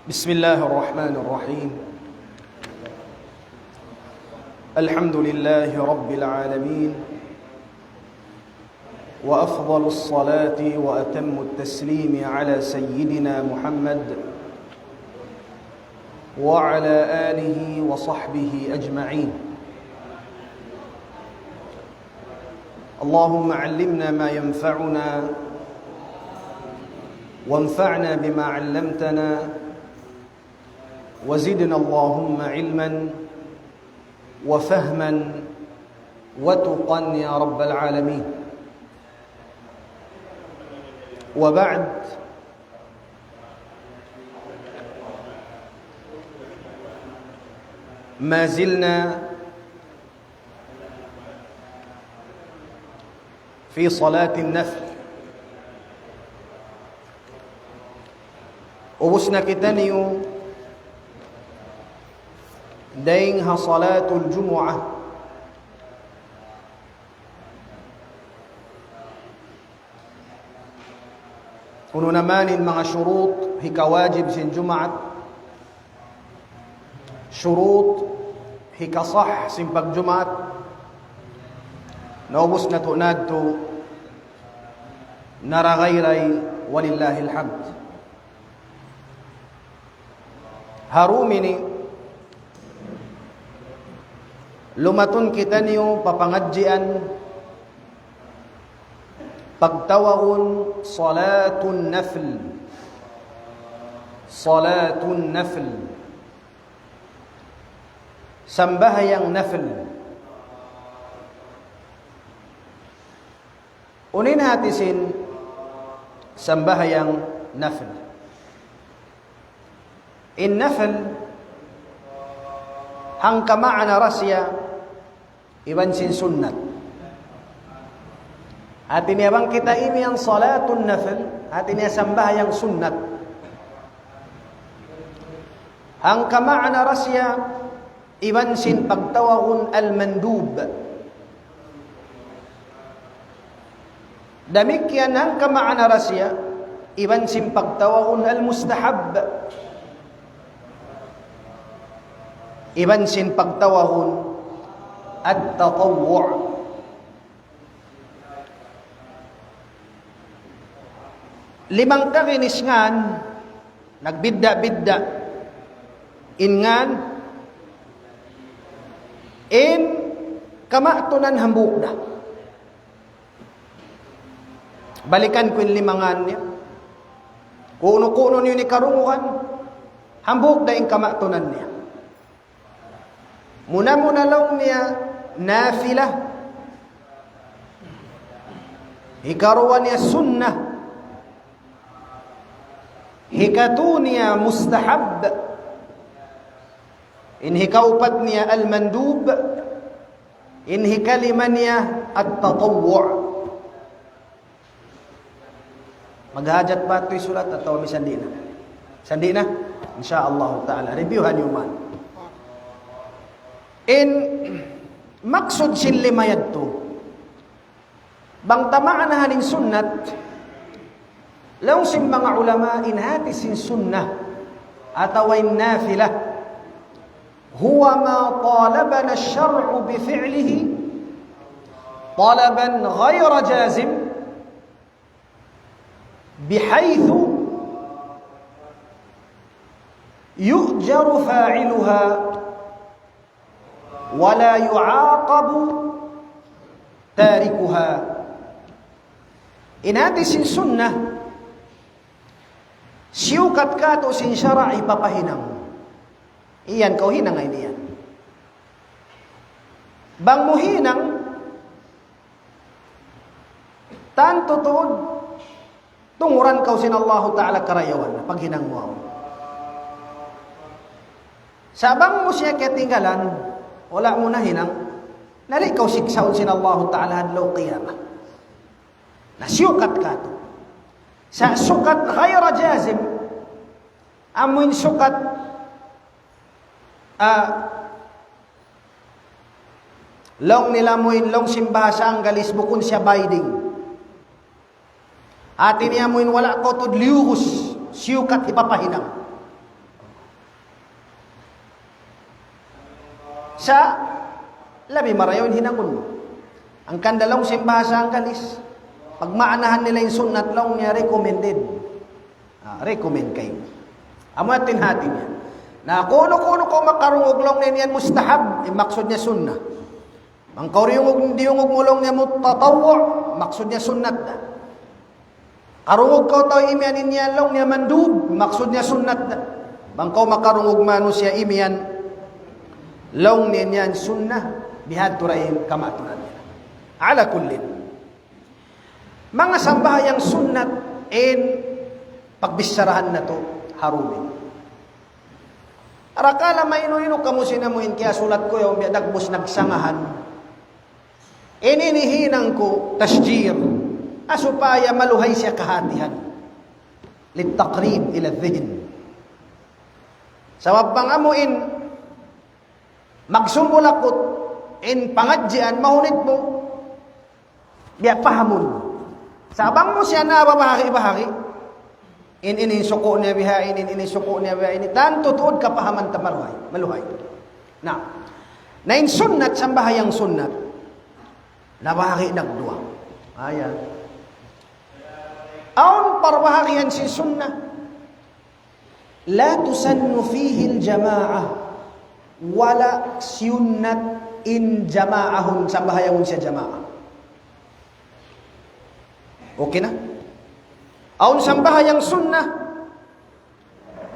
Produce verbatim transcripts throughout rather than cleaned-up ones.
بسم الله الرحمن الرحيم. الحمد لله رب العالمين، وأفضل الصلاة وأتم التسليم على سيدنا محمد وعلى آله وصحبه أجمعين. اللهم علمنا ما ينفعنا، وانفعنا بما علمتنا، وزدنا اللهم علما وفهما وتقى يا رب العالمين. وبعد، ما زلنا في صلاة النفل. Ubus na kitaniyu dayn ha salatul jumu'ah. Unu na man in manga shurut hikawajib sin Jumaat, shurut hikasah sin pagjumaat, naubus natu' na yadtu, naragayray, walillahil hamd. Ha dum ini, lumatun kitaniyu pa pangadjian pagtawagun salatun nafl. Salatun nafl. Sambahayang nafl. Unu in hati sin sambahayang nafl? In nafl, hangka maana da siya iban sin sunnat. Hati niya bang kita imiyan salatun nafl, hati niya sambahayang sunnat. Hangka maana da siya iban sin pagtawagun al-mandub. Damikkiyan hangka maana da siya iban sin pagtawagun al-mustahab. Iban sin pagtawagun at-tatawwu'. Limang kaginis ngan, nagbidda'-bidda' in ngan, in kamatunan hambuuk da. Balikan ku in lima ngan niya. Kunu-kunu niyu ini karungugan, hambuuk da in kamatunan niya. Muna-muna laung niya nafila. Hikaruwa niya sunnah. Hikatu niya mustahab. In hikaupat niya al-mandub. In hikalima niya at-tatawwu'. Maghajat pa tuud sulat atawa misan di' na? Misan di' na? Insya Allah ta'ala. Reviewhan niyu man. In maksud sin lima yadtu, bang ta maanahan in sunnat, laung sin manga ulama in hati sin sunnah atawa in nafilah, هو ما طالبنا الشرع بفعله طلبا غير جازم، بحيث يؤجر فاعلها ولا يعاقب تاركها. In hati sin sunnah, siyukat katu' sin sara' hipapahinang. Iyan kaw hinang ini yan. Bang mu hinang, tantu tuud, tunguran kaw sin Allahu Ta'ala karayawan, paghinang mu awn. Sa' bang mu siya kiyatinggalan, wala' mu nahinang, na di' kaw siksaun sin Allahu Ta'ala adlaw qiyamah. Na siyukat katu'. Sa' sukat ghayra jazim, amu in sukat, ah, laung nila amu in, laung sin bahasa Anggalis bukun siya binding. Hati niya amu in wala' kaw tuud liyugus, siyukat hipapahinang. Sa' labi marayaw in hinangun mu. Hangkan da laung sin bahasa Anggalis, pagmaanahan nila in sunnat laung niya recommended. Ah, recommend kaymu. Amu yan in hati niya. Na kunu-kunu kaw makarungug laung niya yan mustahab, in maksud niya sunnah. Bang kaw diyungug, diyungug mu laung niya mutatawwu', maksud niya sunnat da. Karungug kaw tau imiyan in yan laung niya mandub, maksud niya sunnat da. Bang kaw makarungug manusiya' imiyan laung niya in yan sunnah, bihadtu ra in kamaaturan niya. Ala kullin. Manga sambahayang sunnat in pagbicharahan natu' ha duun. Arakala' mainu-inu kamu sin amu in kiyasulat ku yaun biya' dagbus nagsangahan. Ini in hinang ku tasjir. Ah, supaya maluhay siya kahatihan. للتقريب إلى الذهن. Sabab bang amu in magsumulakut in pangadjian mahunit mu, biya' pahamun. Sa' bang mu siya na bahagi-bahagi. In, ini in suku' niya biha ini, in, ini in suku' niya biha ini. Tantu tuud kapahaman ta maluhay, maluhay. Na, na in sunnat, sambahayang sunnat, nabahagi nagduwa. Ayan. Awn parbahagian sin sunnat. لا تسن فيه الجماعة. Wala' siyunnat in jamaahun, sambahayangun siya jamaa. Okay na? Awn sambahayang sunnat,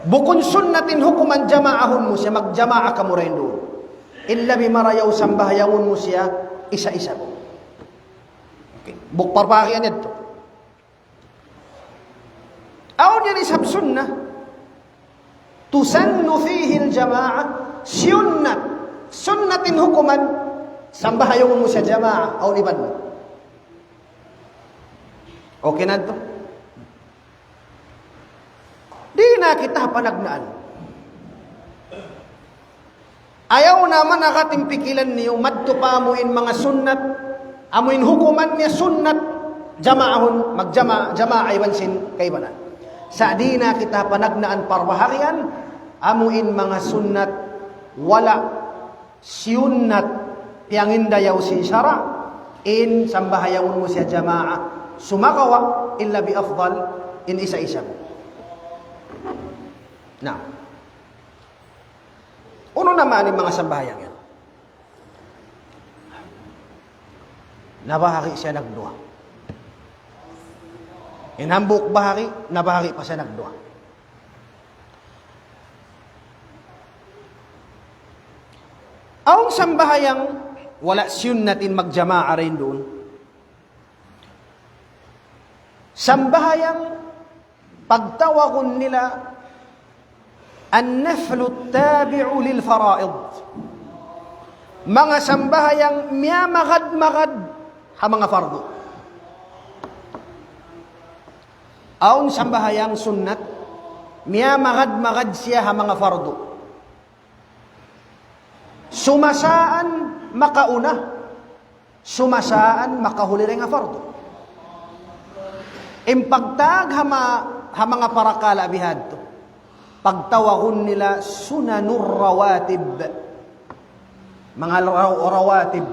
bukun sunnat in hukuman jamaahun mu siya, magjamaa kamu dayn duun. Illa bimarayaw sambahayangun mu siya, isa-isa mu. Okay. Buk parbahagian yadtu. Awn yan isab sunnat. تسن فيه الجماعة. Siyunnat. Sunnat in hukuman. Sambahayangun mu siya jamaa. Awn iban mu. Okay na yadtu? Di' na kita panagnaan. Ayaw na managat in pikilan niyu, madtu pa amu in manga sunnat, amu in hukuman niya sunnat, jamaahun, magjama-, jamaa iban sin kaibanan. Sa' di' na kita panagnaan parbahagian, amu in manga sunnat, wala' siyunnat, piyangindayaw sin sara', in sambahayangun mu siya jamaa, sumagawa', illa bi afdal, in isa-isa mu. Na. Unu na man in manga sambahayang yan? Nabahagi siya nagduwa. In hambuuk bahagi, nabahagi pa siya nagduwa. Awn sambahayang wala' siyunnat in magjamaa dayn duun. Sambahayang pagtawagun nila النفل التابع للفرائض. Manga sambahayang miyamagad-magad ha manga fardu. Awn sambahayang sunnat, miyamagad-magad siya ha manga fardu. Sumasaan makauna, sumasaan makahuli dayn ha fardu. In pagtawag ha ma-, ha manga parakala' bihadtu, pagtawagun nila sunanur rawatib. Manga raw-, rawatib.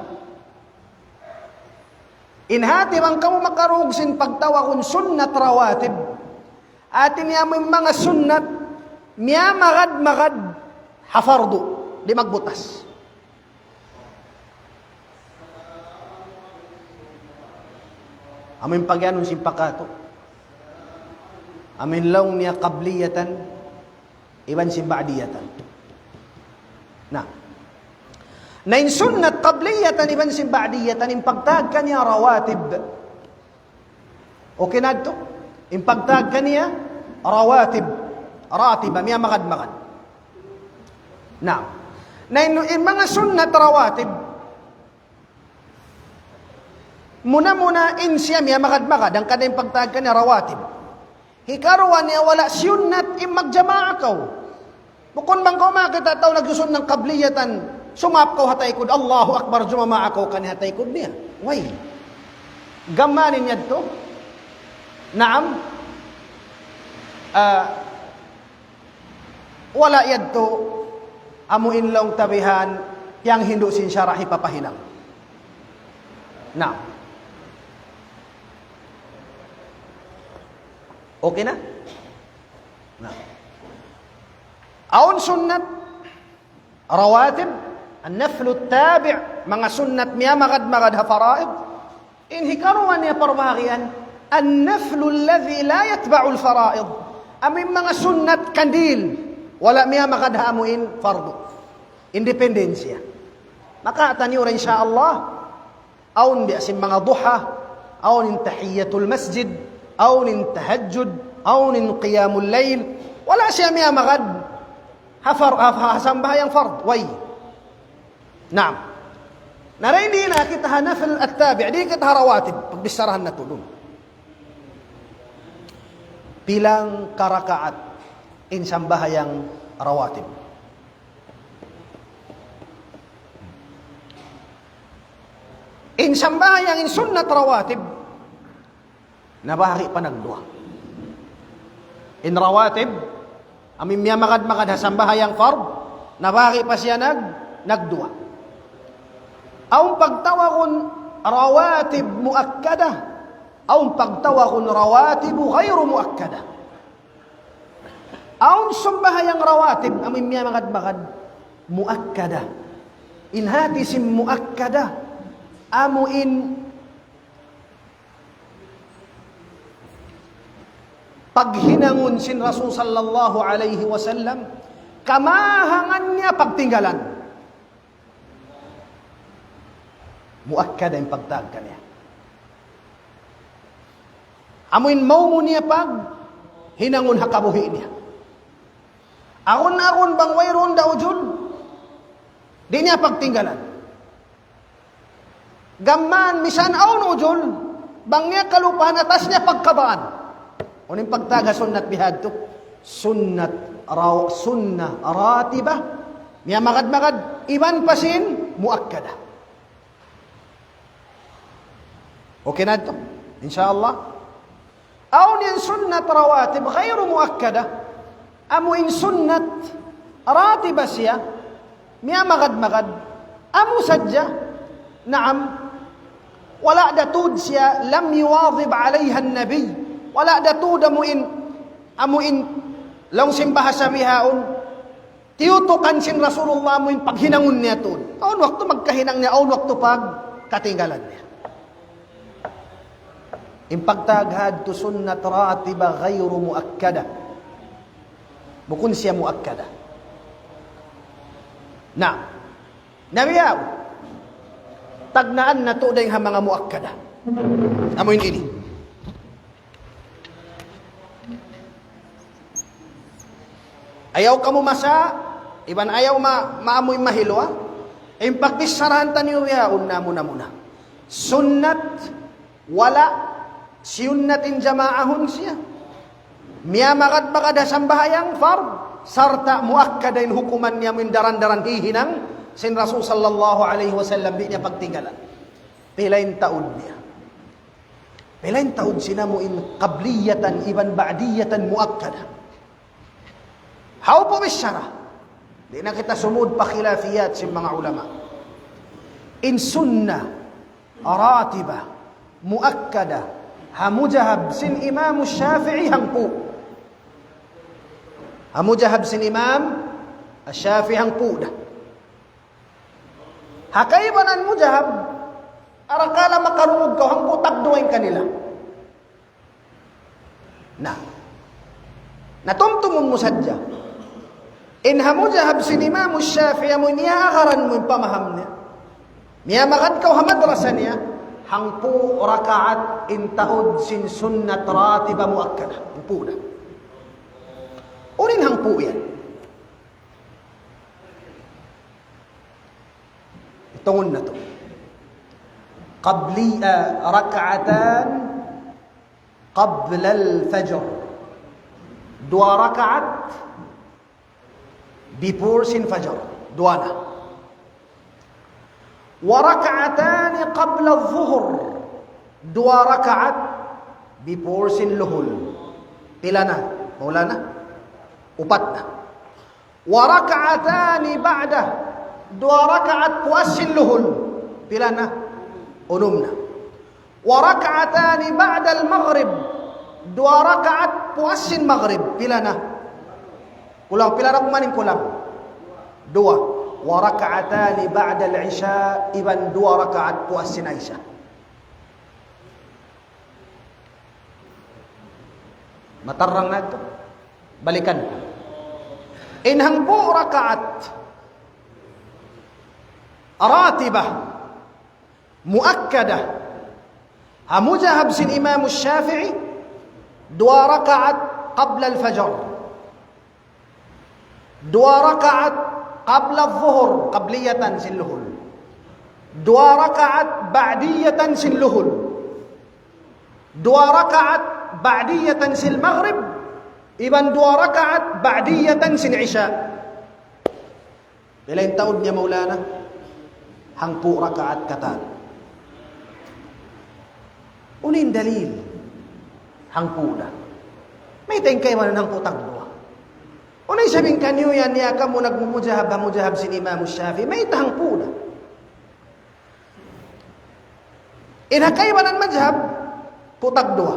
In hati bang kamu makarungug sin pagtawagun sunnat rawatib, hati niya amu in manga sunnat miyamagad-magad ha fardu, di' magbutas. Amu in pagiyanun sin pa katu'. Amu in laung niya qabliyatan iban sin ba'diyatan. Na. Na in sunnat qabliyatan iban sin ba'diyatan, in pagtawag kaniya rawatib. Okay na yadtu? In pagtawag kaniya rawatib. Ratiba, miyamagad-magad. Na. Na in, in manga sunnat rawatib, muna-muna in siya miyamagad-magad, hangkan in pagtawag kaniya rawatib. Hikaruwa niya wala' siyunnat in magjamaa kaw. Bukun bang kaw makakita' tau nagsusun na qabliyatan, sumap kaw ha taykud, Allahu Akbar, jumamaa kaw kaniya ha taykud niya. Way. Gam mayan yadtu? Naam. Ah, wala' yadtu, amu in laung ta bihan, Hiyang hindu' sin sara' hipapahinang. Na. Okay na? Na. Awn sunnat rawatib, an-naflu tabi', manga sunnat miyamagad-magad ha faraid. In hikaruwa niya parbahagian, an-naflu alladhi la yatba'ul faraid. Amu in manga sunnat kandil, wala' miyamagad ha amu in fardu. Independensya. Makawa' taniyu ra, insya Allah. Awn biya' sin manga duha, awn in tahiyatul masjid, awn in tahajjud, awn in qiyamul layl. Wala' siya miyamagad ha far-, ha, ha sambahayang fard. Way. Naam. Na dayn di na kita ha nafil at-tabi', di' kita ha rawatib. Pagbicharahan natu' duun. Pilang karakaat in sambahayang rawatib. In sambahayang in sunnat rawatib, nabahagi' pa nagduwa. In rawatib, amu in miyamagad-magad ha sambahayang fard, nabahagi' pa siya nag-, nagduwa. Awn pagtawagun rawatib muakkada, awn pagtawagun rawatib ghayru muakkada. Awn sambahayang rawatib, amu in miyamagad-magad, muakkada. In hati sin muakkada, amu in paghinangun sin Rasul sallallahu alayhi wasallam, kamahangan niya pagtinggalan. Muakkada in pagtawag kaniya. Amu in maumu niya paghinangun ha kabuhi' niya. Agun-agun bang wayruun da ujul, di' niya pagtinggalan. Gam mayan misan awn ujul, bang niya kalupahan, atas niya pagkabaan. Unu in pagtawag ha sunnat bihadtu? Sunnat raw-, sunnah ratiba. Miyamagad-magad, iban pa sin muakkada. Okay na yadtu? Insya Allah. Awn in sunnat rawatib ghayru muakkada. Amu in sunnat ratiba siya, miyamagad-magad. Amu sadja, naam, wala' da tuud siya, lam yuwadhib alayha an-nabi. Wala' da tuud amu in, amu in, laung sin bahasa bihaun, tiyutukan sin Rasulullah amu in paghinangun niya tuud. Awn waktu magkahinang niya, awn waktu pagkatinggalan niya. In pagtawag hadtu sunnat ratiba ghayru muakkada. Bukun siya muakkada. Na, na biya' yan, tagnaan natu' dayn ha manga muakkada. Amu in ini. Ayaw kamu masa, iban ayaw ma-, maamuy mahiluwa. In pagbicharahan taniyu yaun na muna-muna. Sunnat, wala', siyunnat in jamaahun siya. Miyamagad-magad ha sambahayang fard, sarta' muakkada in hukuman niya amu in daran-daran hihinang sin Rasul sallallahu alayhi wasallam, di' niya pagtinggalan. Pila in taud niya. Pila in taud sin amu in qabliyatan iban ba'diyatan muakkada. Hawpu' bichara. Di' na kita sumud pa khilafiyat sin manga ulama. In sunnah ratiba muakkada ha mudhab sin Imam Shafi'i hangpu'. Ha mudhab sin Imam Shafi'i hangpu' da. Ha kaibanan mudhab, arakala' makarungug kaw, hangpu' tagduwa in kanila. Na, na tumtumun mu sadja. In ha mudhab sin Imam Shafi'i amu in iyaagaran mu in pamaham niya. Miyamagad kaw ha madrasa niya, hangpu' rakaat in taud sin sunnat ratiba muakkada. Hangpu' da. Unu in hangpu' yan? Hitungun natu'. Qabli, ah, rak'atan qabla al-fajr. Duwa rakaat before sin fajar. Duwa na. Wa rak'atani qabla al-zuhur. Duwa rakaat before sin luhul. Pila na? Maula na? Upat na. Wa rak'atani ba'dah. Duwa rakaat puas sin luhul. Pila na? Unum na. وركعتان بعد المغرب. Duwa rakaat puas sin maghrib. Pila na? Kulang, pila ra kumaning kulang? Duwa. وركعتان بعد العشاء, iban duwa rakaat puas sin Isha. Matarang na ito. Balikan. In hangpu' rakaat ratiba, muakkada, ha mudhab sin Imam Shafi'i, duwa rakaat qabla al-fajr. Duwa rakaat qabla al-zuhur, qabliyatan sin luhul. Duwa rakaat ba'diyatan sin luhul. Duwa rakaat ba'diyatan sin maghrib. Iban duwa rakaat ba'diyatan sin isha. Pila in taud niya, Maulana? Hangpu' rakaat katan. Unu in dalil? Hangpu' da. Mayta' in kaibanan hangpu' tagduwa? Unu in sabab kaniyu yan niya kamu nagmumudhab, mudhab sin Imam Shafi'i? Mayta' hangpu' da? In ha kaibanan madhab, hangpu' tagduwa.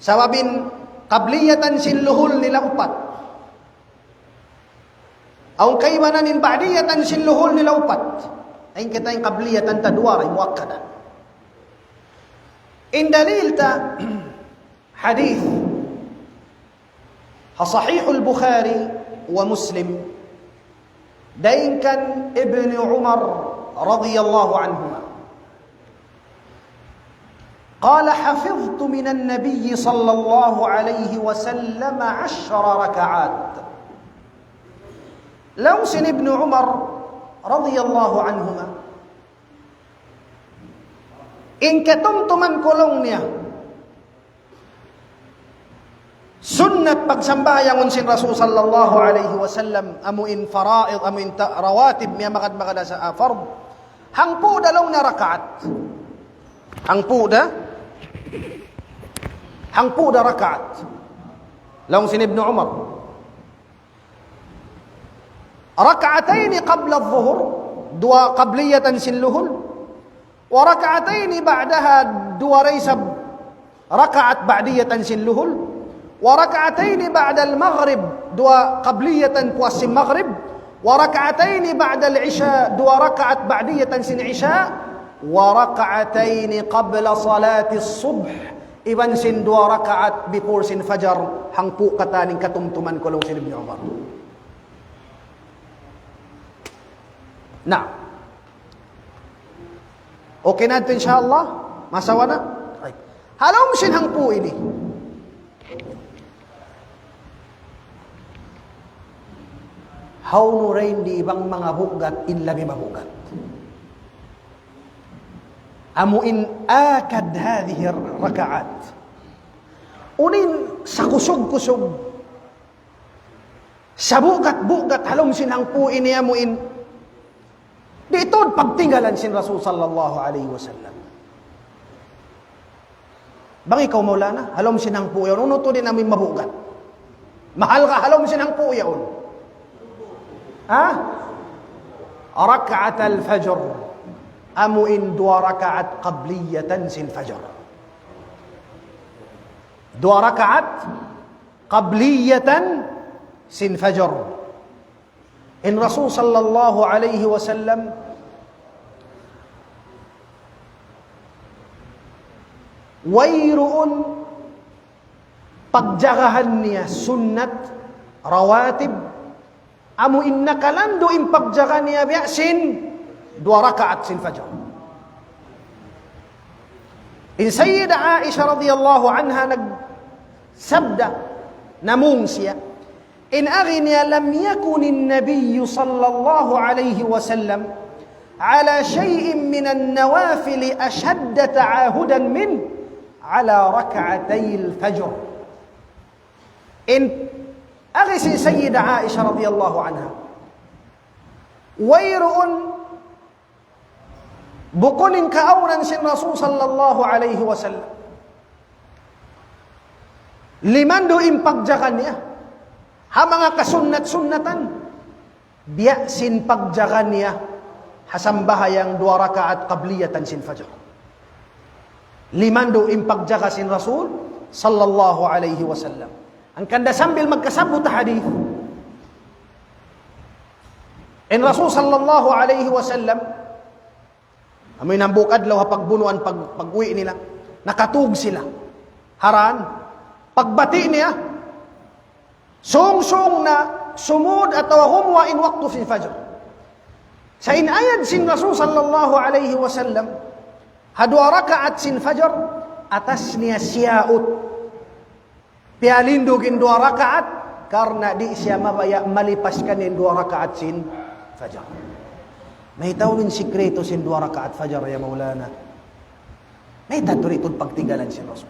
Sabab in qabliyatan sin luhul nila upat. Awn kaibanan in ba'diyatan sin luhul nila upat. Awn kita in qabliyatan ta duwa ra, in muakkada. In dalil ta hadith ha Sahih al-Bukhari wa Muslim, dayn kan Ibn Umar radiyallahu anhuma. قال: حفظت من النبي صلى الله عليه وسلم عشر ركعات. Laung sin Ibnu Umar radiyallahu anhuma, in katumtuman ku laung niya, sunnat pagsambahayang sin Rasul sallallahu alayhi wasallam, amu in faraid, amu in ta-, rawatib, miyamagad-magad sa, ah, fard. Hangpu' da laung niya rakaat. Hangpu' da. Hangpu' da rakaat. Laung sin Ibnu Umar. ركعتين قبل الظهر, duwa qabliyatan sin luhul. وركعتين بعدها, duwa da isab rakaat ba'diyatan sin luhul. وركعتين بعد المغرب, duwa qabliyatan puas sin maghrib. وركعتين بعد العشاء, duwa rakaat ba'diyatan sin isha. وركعتين قبل صلاة الصبح, iban sin duwa rakaat before sin fajar. Hangpu' katan in katumtuman ku laung sin Ibnu Umar. Na. Okay na ito, inshallah? Masawa na? Right. Ha lawm sin hangpu' ini, hawnu ra in di' bang manga bugat in labi mabugat? Amu in akad hadhihi rakaat. Unu in sakusug-kusug, sabugat-bugat ha lawm sin hangpu' ini, amu in di' tuud pagtinggalan sin Rasul sallallahu alayhi wasallam. Bang ikaw, Maulana, ha lawm sin hangpu' yaun, unu tuud in amu in mabugat? Mahal ka ha lawm sin hangpu' yaun? Ha? ركعة الفجر. Amu in duwa rakaat qabliyatan sin fajar. Duwa rakaat qabliyatan sin fajar. In Rasul sallallahu alayhi wasallam, wayruun pagjagahan niya sunnat rawatib, amu in nakalandu' in pagjaga niya biya' sin duwa rakaat sin fajar. In Sayyida Aisha radiyallahu anha nagsabda, namung siya, in agi niya, لم يكن النبي صلى الله عليه وسلم على شيء من النوافل أشد تعاهدا منه على ركعتي الفجر. In agi sin Sayyida Aisha radiyallahu anha, wayruun bukun in kaawnan sin Rasul sallallahu alayhi wasallam limandu' in pagjaga niya ha manga kasunnat-sunnatan. Biya' sin pagjaga niya ha sambahayang duwa rakaat qabliyatan sin fajar. Limandu' in pagjaga sin Rasul sallallahu alayhi wasallam. Hangkan da sambil magkasabbut hadith, in Rasul sallallahu alayhi wasallam, amu in hambuuk adlaw ha pagbunuan, pag-, pag-uwi' nila, nakatug sila. Haran, pagbati' niya, sung-sung na sumud atawa gumuwa' in waktu sin fajar. Sa' in ayad sin Rasul sallallahu alayhi wasallam, ha duwa rakaat sin fajar, atas niya siyaut. Piyalindug in duwa rakaat, karna' di' siya mabaya' malipas kaniya in duwa rakaat sin fajar. Mayta' unu in sikreto sin duwa rakaat fajar, ya Maulana? Mayta' tuud tuud pagtinggalan sin Rasul?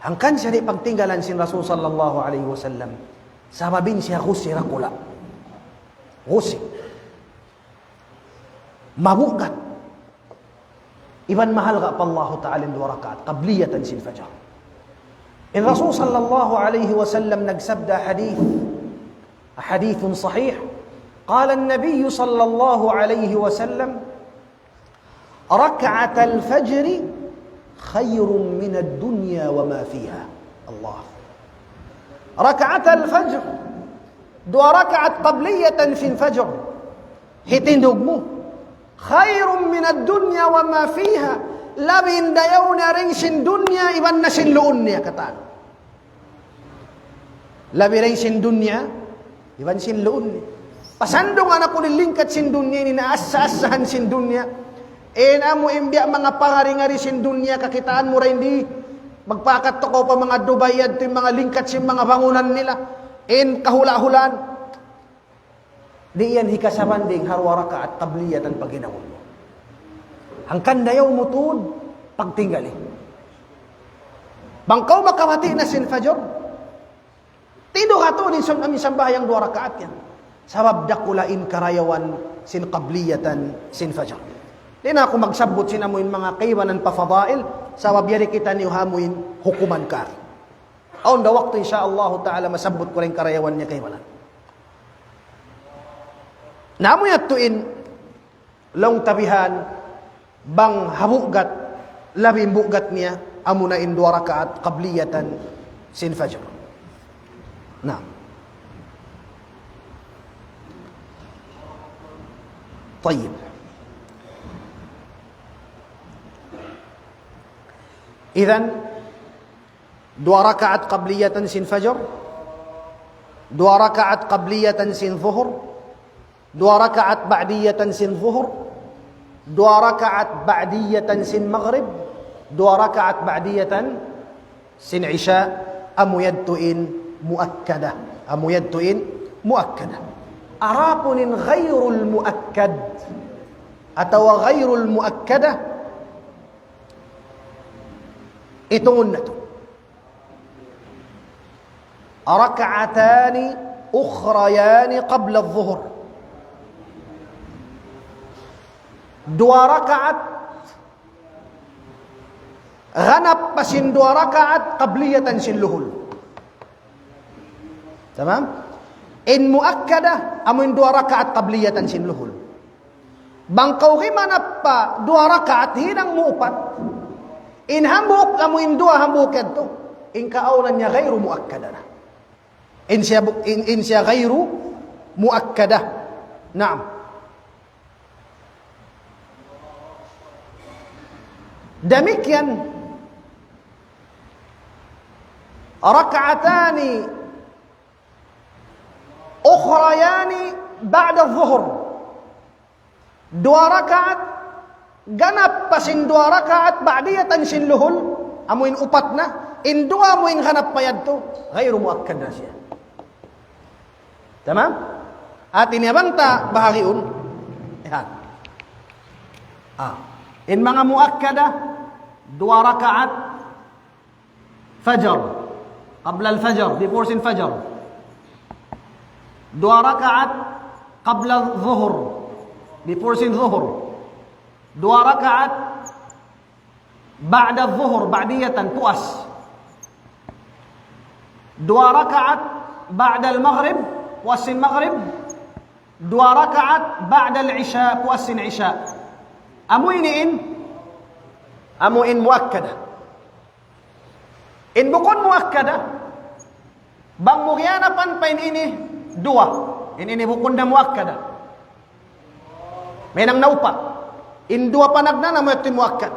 Hangkan siya di' pagtinggalan sin Rasul sallallahu alayhi wasallam, sabab in siya gusi dakula'. Gusi. Mabugat. Iban mahalga' pa Allahu Ta'ala in duwa rakaat qabliyatan sin fajar. In Rasul sallallahu alayhi wasallam nagsabda hadith, hadithun sahih. قال النبي صلى الله عليه وسلم: ركعتا الفجر خير من الدنيا وما فيها. Allah. Rakaatal fajr, duwa rakaat qabliyatan sin fajar, hitindug mu, خير من الدنيا وما فيها, labi in dayaw niya dayn sin dunya iban na sin luun niya katan. Labi dayn sin dunya iban sin luun niya. Pasal duun na kunu' in lingkat sin dunya ini, na assa-assahan sin dunya. In amu in biya' manga pangari-ngari sin dunya, kakitaan mu dayn di, magpakatuk kaw pa manga Dubai, yadtu in manga lingkat sin manga bangunan nila. In kahula'-hulaan. Di' yan hikasabanding ha duwa rakaat qabliyatan paghinangun mu. Hangkan dayaw mu tuud pagtinggali. Bang kaw makabati' na sin fajar, tindug katu' in sun-, amu in sambahayang duwa rakaat yan. Sabab dakula' in karayawan sin qabliyatan sin fajar. Di' na aku magsabbut sin amu in manga kaibanan pa fadail, sabab yari kitaniyu ha amu in hukuman kari. Awn da waktu, insya Allah Ta'ala, masabbut ku in karayawan niya kaibanan. Na amu yadtu in laung ta bihan, bang ha bugat, labi in bugat niya, amuna in duwa rakaat qabliyatan sin fajar. Na. Tayyib. Idhan, duwa rakaat qabliyatan sin fajar, duwa rakaat qabliyatan sin zuhur, duwa rakaat ba'diyatan sin zuhur, duwa rakaat ba'diyatan sin maghrib, duwa rakaat ba'diyatan sin isya, amu yadtu in muakkada. Amu yadtu in muakkada. Adapun in ghairul muakkad atawa ghairul muakkada, itungun natu'. ركعتان أخريان قبل الظهر. Duwa rakaat, ganap pa sin duwa rakaat qabliyatan sin luhul. Tamam? In muakkada, amu in duwa rakaat qabliyatan sin luhul. Bang kaw himanap pa duwa rakaat hinang mu upat, in hambuuk amu in duwa hambuuk yadtu, in kaawnan niya ghairu muakkada na. In siya bu-, in, in siya ghairu muakkada. Naam. Damikkiyan, ركعتان أخريان بعد الظهر. Duwa rakaat ganap pa sin duwa rakaat ba'diyatan sin luhul, amu in upat na, in duwa amu in ganap pa yadtu, ghairu muakkad na siya. Tamam? Hati niya bang ta bahagiun. Yan. Ah. In manga muakkada, duwa rakaat fajar. Qabla al-fajar, before sin fajar. Duwa rakaat qabla zuhur, before sin zuhur. Duwa rakaat ba'da zuhur, ba'diyatan, puas. Duwa rakaat ba'da al-maghrib, Puas sin Maghrib, duwa rakaat ba'dal Isya, puas sin Isya. Amu ini in, amu in muakkada. In bukun muakkada, bang mu giyanapan pa in ini duwa, in ini bukun na muakkada. Mahinang na upat. In duwa panagnaan amu yadtu in muakkad.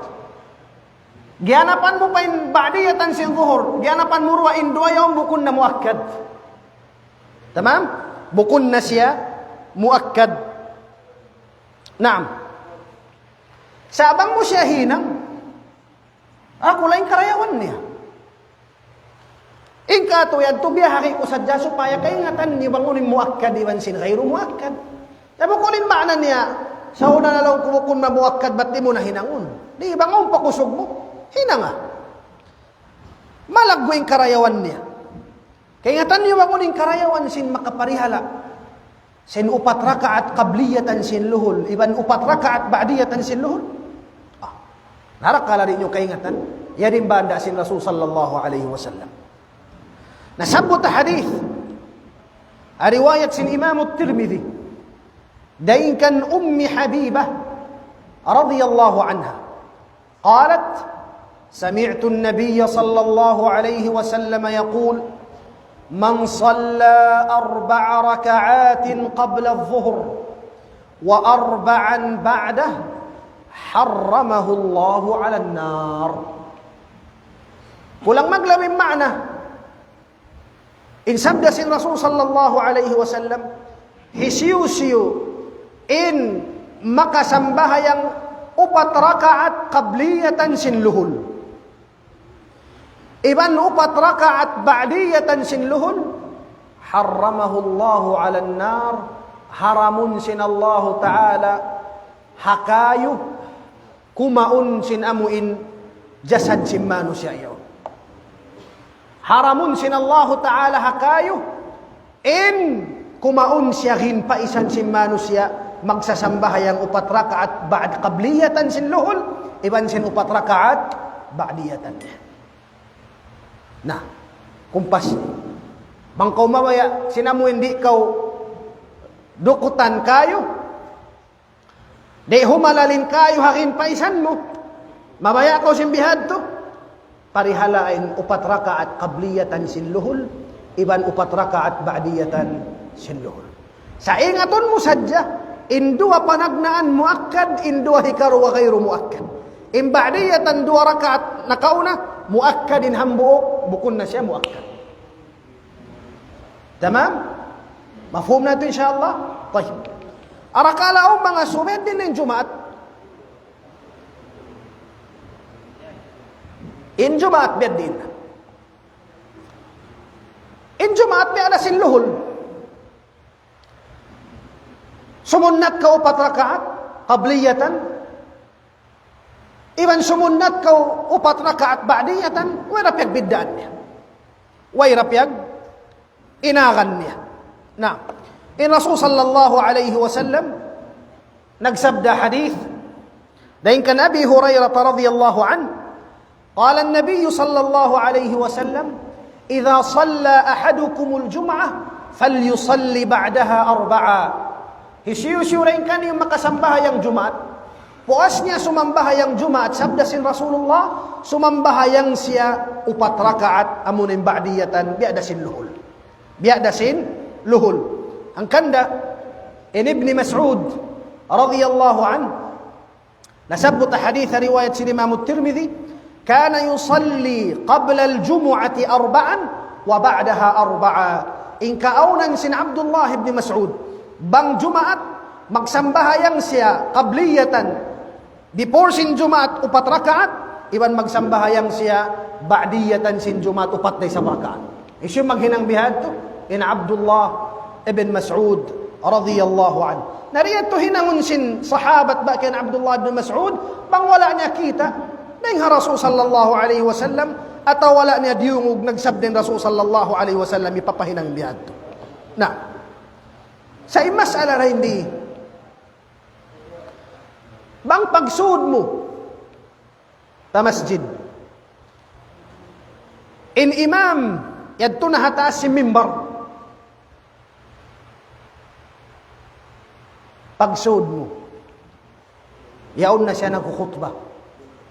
Giyanapan mu pa in ba'diyatan sin zuhur, giyanapan mu duwa, in duwa yaun bukun na muakkad. Tamam? Bukun na siya muakkad. Naam. Sa' bang mu siya hinang, aku lain karayawan niya. In katu' yadtu biyahari ku sadja supaya kaingatan niyu bang unu in muakkad iban sin ghayru muakkad. Sa' bukun in maana niya, sa' unu na laung ku bukun na muakkad, bat di' mu na hinangun. Di' bang awn pa kusug mu, hinanga. Malaggu' in karayawan niya. Kaingatan niyu bang unu in karayawan sin makaparihala sin upat rakaat qabliyatan sin luhul, iban upat rakaat ba'diyatan sin luhul. Ah, narakala' di' niyu kaingatan, yari in banda' sin Rasul sallallahu alayhi wasallam. Nasabbut ha hadith, ha riwayat sin Imam Tirmidhi, dayn kan Ummi Habibah radiyallahu anha. قالت: سمعت النبي صلى الله عليه وسلم يقول: من صلى أربع ركعات قبل الظهر وأربعا بعده حرمه الله على النار. Kulang maglabi in maana. In sabda sin Rasul sallallahu alayhi wasallam, hisiyu-siyu in makasambahayang upat rakaat qabliyatan sin luhul, iban upat rakaat ba'diyatan sin luhul, حرمه الله على النار, haramun sin Allahu Ta'ala ha kayu kumaun sin amu in jasad sin manusiya' yaun. Haramun sin Allahu Ta'ala ha kayu in kumaun siya gin paisan sin manusiya' magsasambahayang upat rakaat ba'd qabliyatan sin luhul, iban sin upat rakaat ba'diyatan. Na, kumpas. Bang kaw mabaya' sin amu in di' kaw dukutan kayu, di' humalalin kayu ha gin paisan mu. Mabaya' kaw sin bihadtu. Parihala in upat rakaat qabliyatan sin luhul, iban upat rakaat ba'diyatan sin luhul. Sa' ingatun mu sadja, in duwa panagnaan muakkad, in duwa hikaruwa ghayru muakkad. In ba'diyatan duwa rakaat nakauna, muakkad in hambuuk, bukun na siya muakkad. Tamam? Mafhum na yadtu, insya Allah? Tayyib. Arakala' awn manga sumet din in Jumaat. In Jumaat biya' din. In Jumaat biya' da sin luhul. Sumunnat kaw upat rakaat, qabliyatan. Iban sumunnat kaw upat rakaat ba'diyatan, way da piyagbiddaan niya. Way da piyag-inagan niya. Na, in Rasul sallallahu alayhi wasallam, nagsabda hadith, dayn kan Abi Hurairah radiyallahu anhu, قال النبي صلى الله عليه وسلم: إذا صلى أحدكم الجمعة فليصل بعدها أربعا. Hisiyu-siyu dayn kaniyu makasambahayang Jumaat, puas niya sumambahayang Jumaat, sabda sin Rasulullah, sumambahayang siya upat rakaat, amu in ba'diyatan, biya' da sin luhul. Biya' da sin luhul. Hangkan da, in Ibni Mas'ud, radiyallahu anhu, nasabbut ha hadith riwayat sin Imam Tirmidhi, كان يصلي قبل الجمعة أربعا وبعدها أربعا. In kaawnan sin Abdullah ibn Mas'ud, bang Jumaat, magsambahayang siya qabliyatan, before sin Jumaat, upat rakaat, iban magsambahayang siya ba'diyatan sin Jumaat, upat da isab rakaat. Hisiyu maghinang bihadtu? In Abdullah ibn Mas'ud radiyallahu anhu. Na di' yadtu hinangun sin sahabat ba kan Abdullah ibn Mas'ud, bang wala' niya kita' dayn ha Rasul sallallahu alayhi wasallam, atawa wala' niya diyungug nagsabda in Rasul sallallahu alayhi wasallam, hipapahinang bihadtu. Na, sa' in mas'ala dayn di, bang pagsud mu pa masjid, in imam yadtu na ha taas sin mimbar. Pagsud mu, yaun na siya nagkukhutba.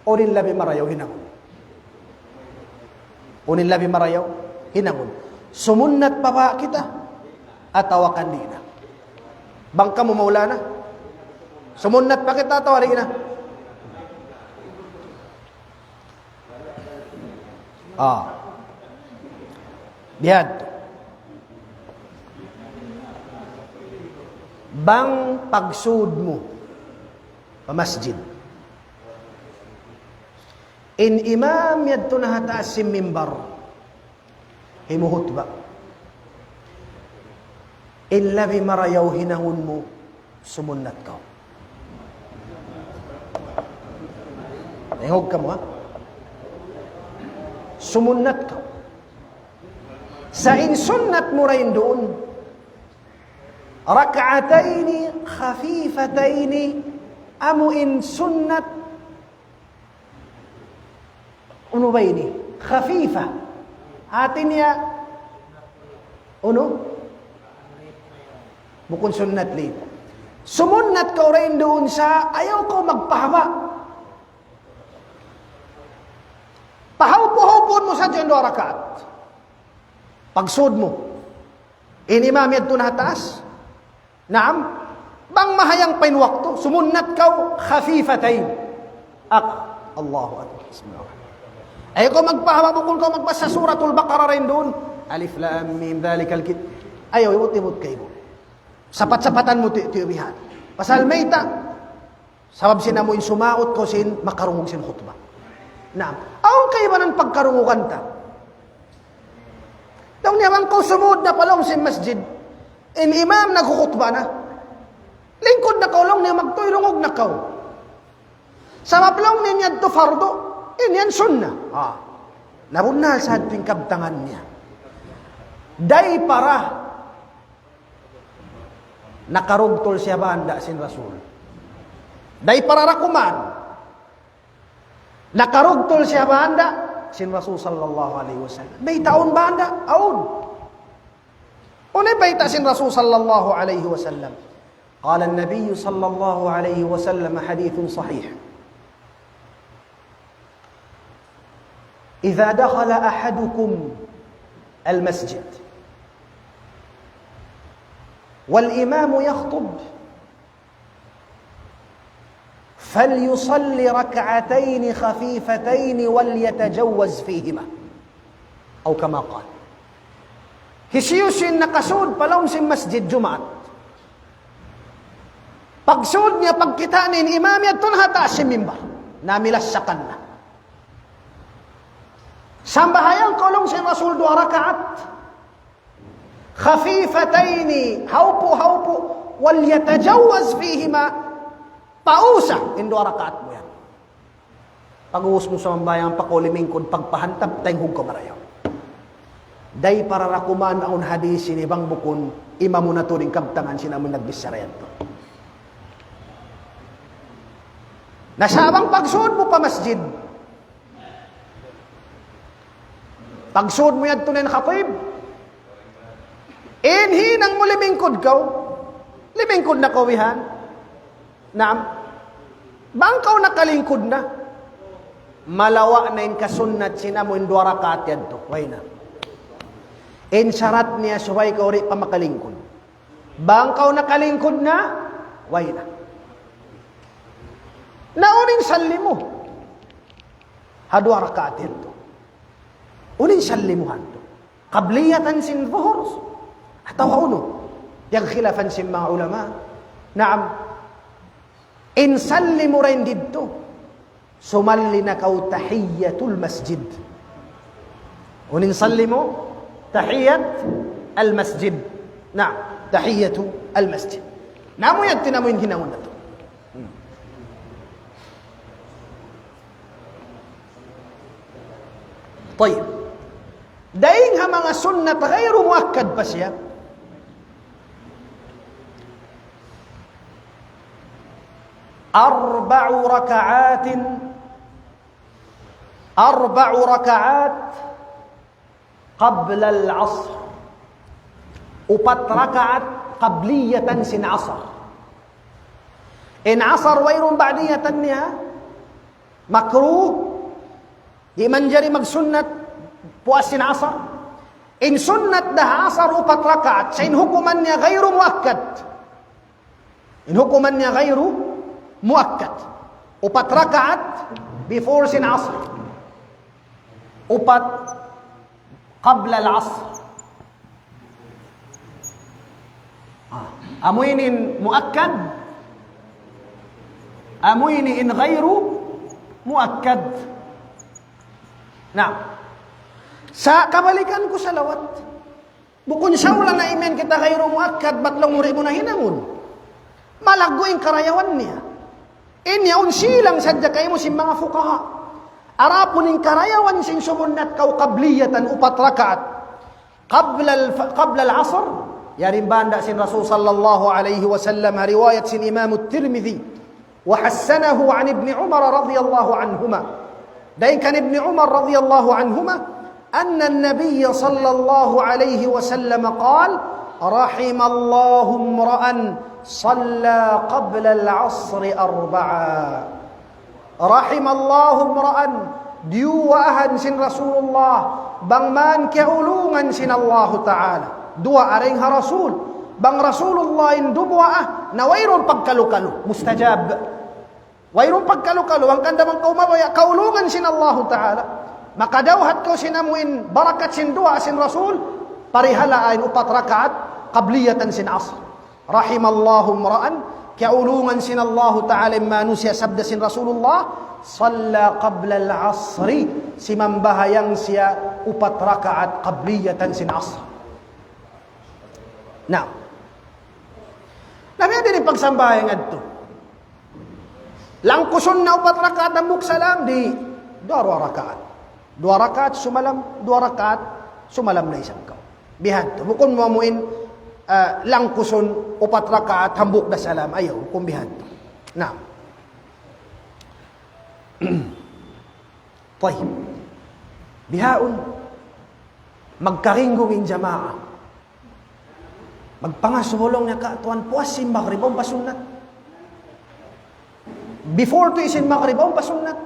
Unu in labi marayaw hinangun? Unu in labi marayaw hinangun? Sumunnat pa ba kita? Atawa kan di' na? Bang kamu maulana, sumunnat pa kita atawa di' na? Ah. Biya' tu. Bang pagsud mu pa masjid, in imam yadtu na ha taas sin mimbar, himuhutba. In labi marayaw hinangun mu, sumunnat kaw. Tayngug kamu, ha? Sumunnat kaw. Sa' in sunnat mu dayn duun, ركعتين خفيفتين, amu in sunnat, unu ba ini? Khafifa. Hati niya, unu? Bukun sunnat li. Sumunnat kaw dayn duun sa' ayaw kaw magpahaba'. Pahawpu-hawpuun mu sadja in duwa rakaat. Pagsud mu. In imam yadtu na ha taas. Naam. Bang mahayang pa in waktu, sumunnat kaw khafifatayn. Ak-, Allahu Akbar. Bismillah. Ayaw kaw magpahaba', bukun kaw magbasa Suratul Baqarah dayn duun. Alif Lam Mim, dhalikal kit-, ayaw, ibut-ibut kaymu. Sapat-sapatan mu ti-, ti-, bihan. Pasal mayta', sabab sin amu in sumaut kaw sin makarungug sin khutba. Naam. Awn kaibanan pagkarungugan ta. Laung niya bang kaw sumud na pa lawm sin masjid, in imam nagkukhutba na. Lingkud na kaw, laung niya, magtuy lungug na kaw. Sabab laung niya yadtu fardu, in yan sunna. Ah. Nabunnal sa in kabtangan niya. Dayn para nakarugtul siya banda sin Rasul. Dayn para rakuman. Nakarugtul siya banda sin Rasul sallallahu alayhi wasallam. Bayta' awn banda, awn. Unu in bayta' sin Rasul sallallahu alayhi wasallam? قال النبي صلى الله عليه وسلم، حديث صحيح: إذا دخل أحدكم المسجد والإمام يخطب فليصل ركعتين خفيفتين وليتجوز فيهما. أو كما قال. Hisiyu-siyu in nakasud pa lawm sin masjid Jumaat, pagsud niya pagkita' niya in imam yadtu na ha taas sin mimbar, namilasakan na. Sambahayang kaw laung sin Rasul duwa rakaat. خفيفتين, hawpu'-hawpu', وليتجوز فيهما, pausa in duwa rakaat mu yan. Pag-ubus mu sambahayang, pakaw limingkud, pagpahantap, tayngug kaw marayaw. Dayn para rakuman awn hadis ini bang bukun, imamu na tuud in kabtangan sin amun nagbichara yadtu. Na sa' bang pagsud mu pa masjid, pagsud mu yadtu na in khatib, in hinang mu limingkud kaw, limingkud na kaw bihan. Naam. Bang kaw nakalingkud na, malawa' na in kasunnat sin amu in duwa rakaat yadtu. Way na. In sarat niya subay kaw di' pa makalingkud. Bang kaw nakalingkud na, way na. Na unu in salli mu ha duwa rakaat yadtu? Unu in salli mu hantu? Qabliyatan sin zuhur atawa unu? Yan khilafan sin manga ulama. Naam. In salli mu dayn didtu, sumalli na kaw tahiyyatul masjid. Unu in salli mu? Tahiyyat al-masjid. Naam, tahiyyatul masjid. Na amu yan, amu in hinangun natu'. Hmm. Tayyib. Dayn ha manga sunnat ghayru muakkad pa siya. أربع ركعات، أربع ركعات قبل العصر. Upat rakaat qabliyatan sin asar. In asar wayruun ba'diyatan niya, makruh, di' manjari magsunnat puas sin asar. In sunnat da ha asar upat rakaat, sa' in hukuman niya ghayru muakkad. In hukuman niya ghayru muakkad. Upat rakaat before sin asr. Upat qabla al-asr. Ah, amu ini in muakkad, amu ini in ghayru muakkad. Na, sa' kabalikan ku salawat. Bukun sa' wala' na imiyan kita ghayru muakkad, bat laung mu di' mu na hinangun. Malaggu' in karayawan niya. In yaun silang sadja kaymu sin manga fuqaha. Adapun in karayawan sin sumunnat kaw qabliyatan upat rakaat. Qabla al-, qabla al-asr, yari in banda' sin Rasul sallallahu alayhi wasallam, riwayat sin Imam At-Tirmidhi. وحسنه عن ابن عمر رضي الله عنهما. Dayn kan Ibni Umar radiyallahu anhuma, أن النبي صلى الله عليه وسلم قال: رحم الله امرأ صلى قبل العصر أربعا. رحم الله امرأ, diyuwaahan sin Rasulullah, bang man kiyaulungan sin Allahu Ta'ala. Duwaa dayn ha Rasul. Bang Rasulullah in dumuwaa, na wayruun pagkalu-kalu. Mustajab. Wayruun pagkalu-kalu, hangkan da bang kaw mabaya' kaulungan sin Allahu Ta'ala. Makadawhat kaw sin amu in barakat sin duwaa sin Rasul, parihalaa in upat rakaat qabliyatan sin asr. رحم الله امرأ, kiyaulungan sin Allahu Ta'ala in manusiya', sabda sin Rasulullah, صلى قبل العصر, simambahayang siya upat rakaat qabliyatan sin asr. Na, na biya' diin in pagsambahayang yadtu? Langkusun na upat rakaat hambuuk salam, di', duwa, duwa rakaat. Duwa rakaat sumalam, duwa rakaat sumalam na isab kaw. Bihadtu. Bukun mu amu in, ah, langkusun upat rakaat hambuuk da salam. Ayaw, bukun bihadtu. Na. Tayyib. Bihaun, magkaringgung in jamaa. Magpangasubu laung niya, ka, tuwan, puas sin magrib, awn pa sunnat. Before tuud sin magrib, awn pa sunnat.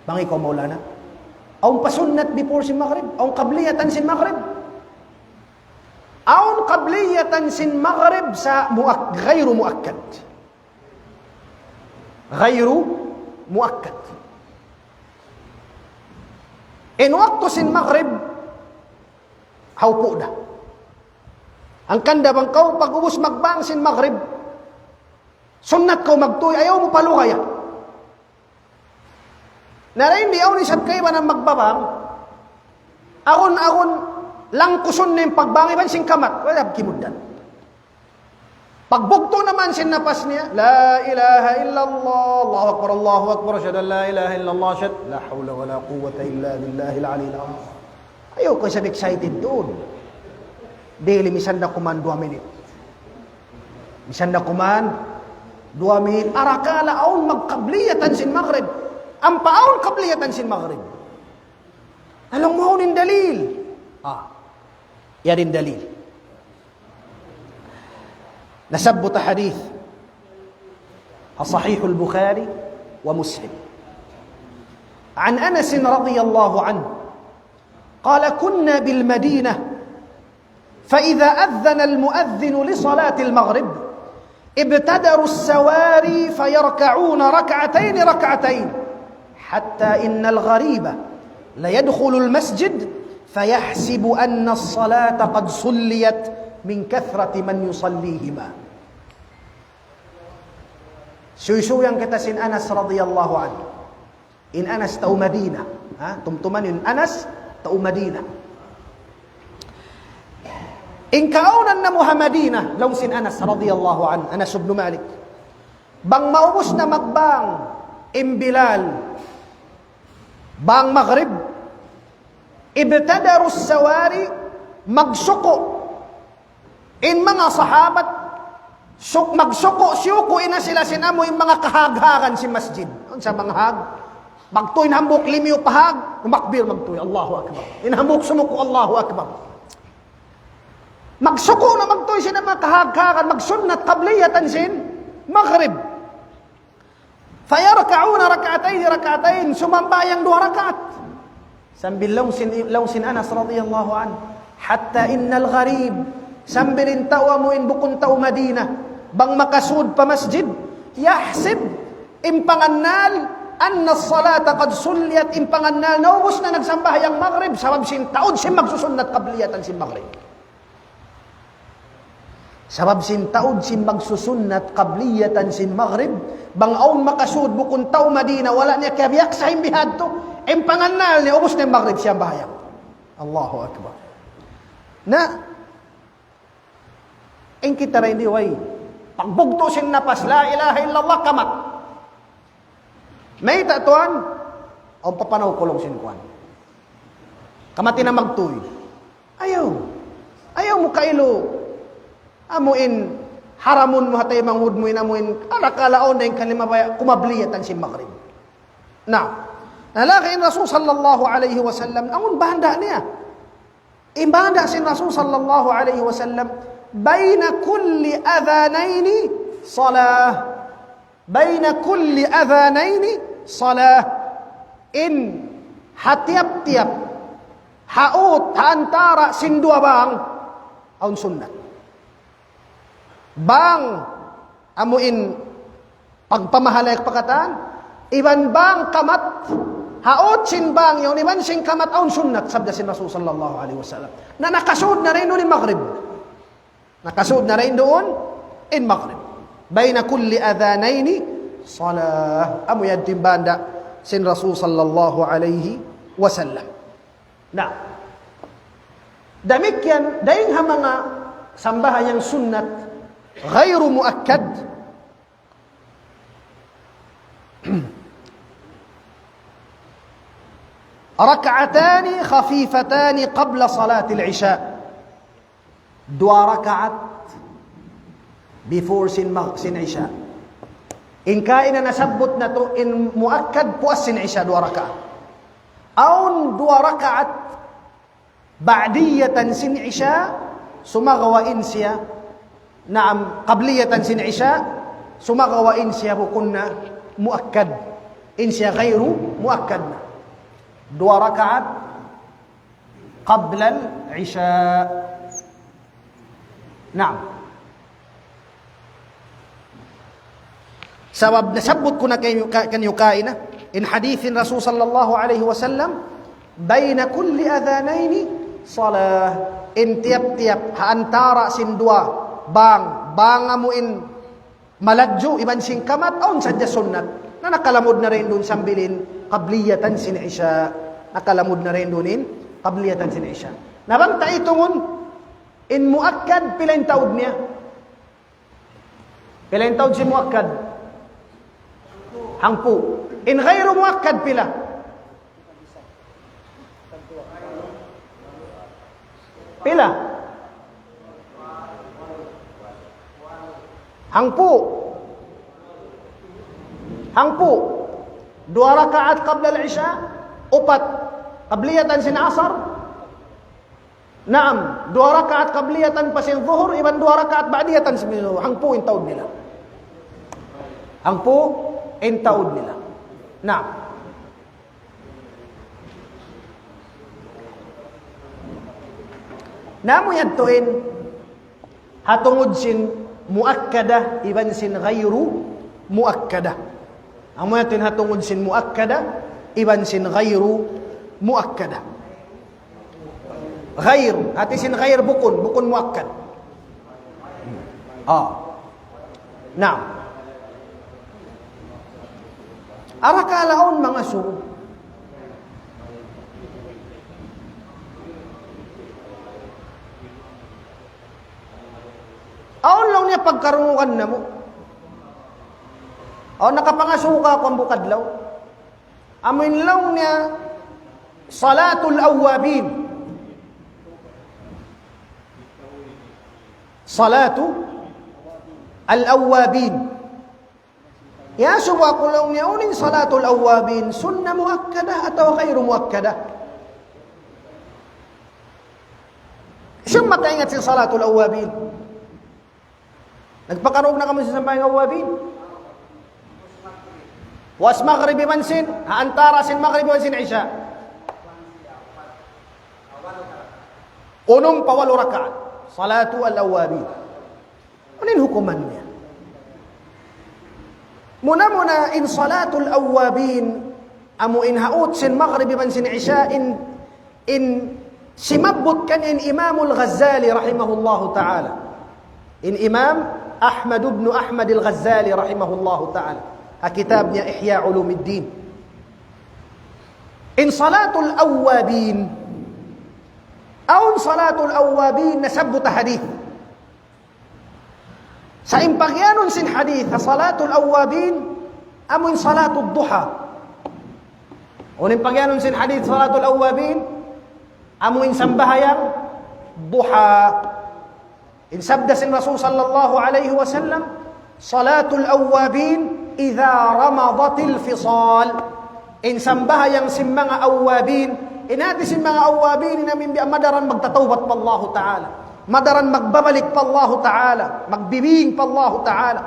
Bang ikaw, Maulana, awn pa sunnat before sin magrib, awn qabliyatan sin magrib. Awn qabliyatan sin magrib sa' muak-, ghayru muakkad. Ghayru muakkad. In waktu sin magrib, hawpu' da. Hangkan da bang kaw pag-ubus magbang sin magrib, sunnat kaw magtuy, ayaw mu palugaya. Na dayn di awn isab kaibanan magbabang, agun-agun langkusun na in pagbang iban sin kamat, wala' kimugdan. Pagbugtu' na man sin napas niya, لا إله إلا الله، الله أكبر، الله أكبر، أشهد أن لا إله إلا الله، أشهد، لا حول ولا قوة إلا بالله العلي العظيم. Ayaw kaw isab excited duun. Dili, misan da kuman duwa minit. Misan da kuman duwa minit. Arakala' awn magqabliyatan sin magrib. Ampa awn qabliyatan sin magrib. Laung mu awn in dalil. Ah. Yari in dalil. Nasabbut ha hadith ha Sahih al-Bukhari wa Muslim. عن أنس رضي الله عنه قال: كنا بالمدينة فإذا أذن المؤذن لصلاة المغرب ابتدروا السواري فيركعون ركعتين ركعتين حتى إن الغريب ليدخل المسجد فيحسب أن الصلاة قد صليت من كثرة من يصليهما. Suysuyan kita sin Anas radiyallahu anhu. In Anas tau Madina. Ha? Tumtuman in Anas tau Madina. In kaawnan namu' ha Madina, laung sin Anas radiyallahu anhu, Anas ibn Malik. Bang maubus na magbang in Bilal, bang magrib, ابتدروا السواري, magsuku'. In manga sahabat, suk-, magsuku', siyuku' na sila sin amu in manga kahaghagan sin masjid. Unsa manga hag? Magtuy in hambuuk limiyu pa hag, magtakbir magtuy, Allahu Akbar. In hambuuk sumuku', Allahu Akbar. Magsuku' na magtuy sin manga kahagkagan, magsunnat qabliyatan sin maghrib. فيركعون ركعتين ركعتين, sumambahayang duwa rakaat. Sambil laung sin, laung sin Anas radiyallahu anhu, حتى إن الغريب, sambil in tau amu in bukun tau Madina, bang makasud pa masjid, يحسب, in pangannal, أن الصلاة قد صليت, in pangannal naubus na nagsambahayang maghrib, sabab sin taud sin magsusunnat qabliyatan sin maghrib. Sabab sin taud sin magsusunnat qabliyatan sin maghrib, bang awn makasud bukun tau Madina, wala' niya kiyabiyaksa in bihadtu, in pangannal niya, ubus na in maghrib, siyambahayang. Allahu Akbar. Na, in kita ra ini, way, pagbugtu' sin napas, لا إله إلا الله, kamat. Mayta' tuwan, awn papanaw ku laung sin kuwan. Kamat na magtuy. Ayaw. Ayaw mu kailu. Amu in haramun mu ha taymanghud mu in amu in arakala' awn da in kalimabaya' kumabliyatan sin maghrib. Na, na laung in Rasul sallallahu alayhi wasallam, amun banda' niya. In banda' sin Rasul sallallahu alayhi wasallam, بين كل أذانين صلاة. بين كل أذانين صلاة. In ha tiyap-tiyap, ha ut, ha antara' sin duwa bang, awn sunnat. Bang amu in pagpamahalay pa katan, iban bang kamat, ha ut sin bang yaun, iban sin kamat awn sunnat, sabda sin Rasul sallallahu alayhi wasallam. Na nakasud na rin in maghrib. Nakasud na rin duun in maghrib. بين كل أذانين صلاة. Amu yan in banda' sin Rasul sallallahu alayhi wasallam. Na, damikkiyan, dayn ha manga sambahayang sunnat, غير مؤكد, ركعتان خفيفتان قبل صلاة العشاء. Duwa rakaat before sin mag-, sin Isha. In kaina nasabbut natu' in muakkad puas sin Isha duwa rakaat. Awn duwa rakaat ba'diyatan sin Isha, sumagawa' in siya, naam, qabliyatan sin Isha, sumagawa' in siya bukun na muakkad. In siya ghayru muakkad na. Duwa rakaat قبل العشاء. Naam. Sabab nasabbut ku na kaniyu, ka-, kaniyu kaina, in hadith in Rasul sallallahu alayhi wasallam, بين كل أذانين صلاة. In tiyap-tiyap ha antara' sin duwa bang, bang amu in maladju iban sin kamat, awn sadja sunnat. Na nakalamud na rin duun sambil in qabliyatan sin Isha. Nakalamud na rin duun in qabliyatan sin Isha. Na bang ta itungun, in muakkad pila in taud niya? Pila in taud sin muakkad? Hangpu'. In ghayru muakkad pila? Pila? Hangpu'. Hangpu'. Duwa rakaat qabla al-isha, upat. Qabliyatan sin asar. Naam, duwa rakaat qabliyatan pa sin zuhur, iban duwa rakaat ba'diyatan sin zuhur. Hangpu' in taud nila. Hangpu' in taud nila. Naam. Na amu yadtu in ha tungud sin muakkada iban sin ghayru muakkada. Amu yadtu in ha tungud sin muakkada iban sin ghayru muakkada. Ghayr, hati sin ghayr bukun, bukun muakkad. Ah. Naam. Arakala' awn mangasubu. Awn laung niya pagkarungugan namu'. Awn nakapangasubu ka kuwan bukadlaw. Amu in laung niya salatul awwabin. Salatul awwabin. Iyasubu aku laung niya, unu in salatul awwabin, sunna muakkada atawa ghayru muakkada? Siyam mataingat sin salatul awwabin. Nagpakarug na kamu sin sambahayang awwabin? Puas Maghrib iban sin, ha antara sin Maghrib iban sin Isya. Unum pa walu rakaat. Salatu al-awwabin. Unu in hukuman niya? Muna-muna in salatul awwabin, amu in ha ut sin Maghrib iban sin Isya in, in simabbut kan in Imamul Ghazali rahimahullahu ta'ala. In Imam Ahmad ibn Ahmad al-Ghazali rahimahullahu ta'ala. Ha kitab niya Ihya Ulumuddin. In salatul awwabin. Awn salatul awwabin nasabbut ha hadith. Sa' in pagiyanun sin hadith, ha salatul awwabin, amu in salatul duha. Unu in pagiyanun sin hadith salatul awwabin, amu in sambahayang duha. In sabda sin Rasul sallallahu alayhi wasallam, "Salatul awwabin idha ramadatil fisal." In sambahayang sin manga awwabin, in hati sin manga awwabin, in amu in biya' madaran magtatawbat pa Allahu Ta'ala. Madaran magbabalik pa Allahu Ta'ala, magbibing pa Allahu Ta'ala.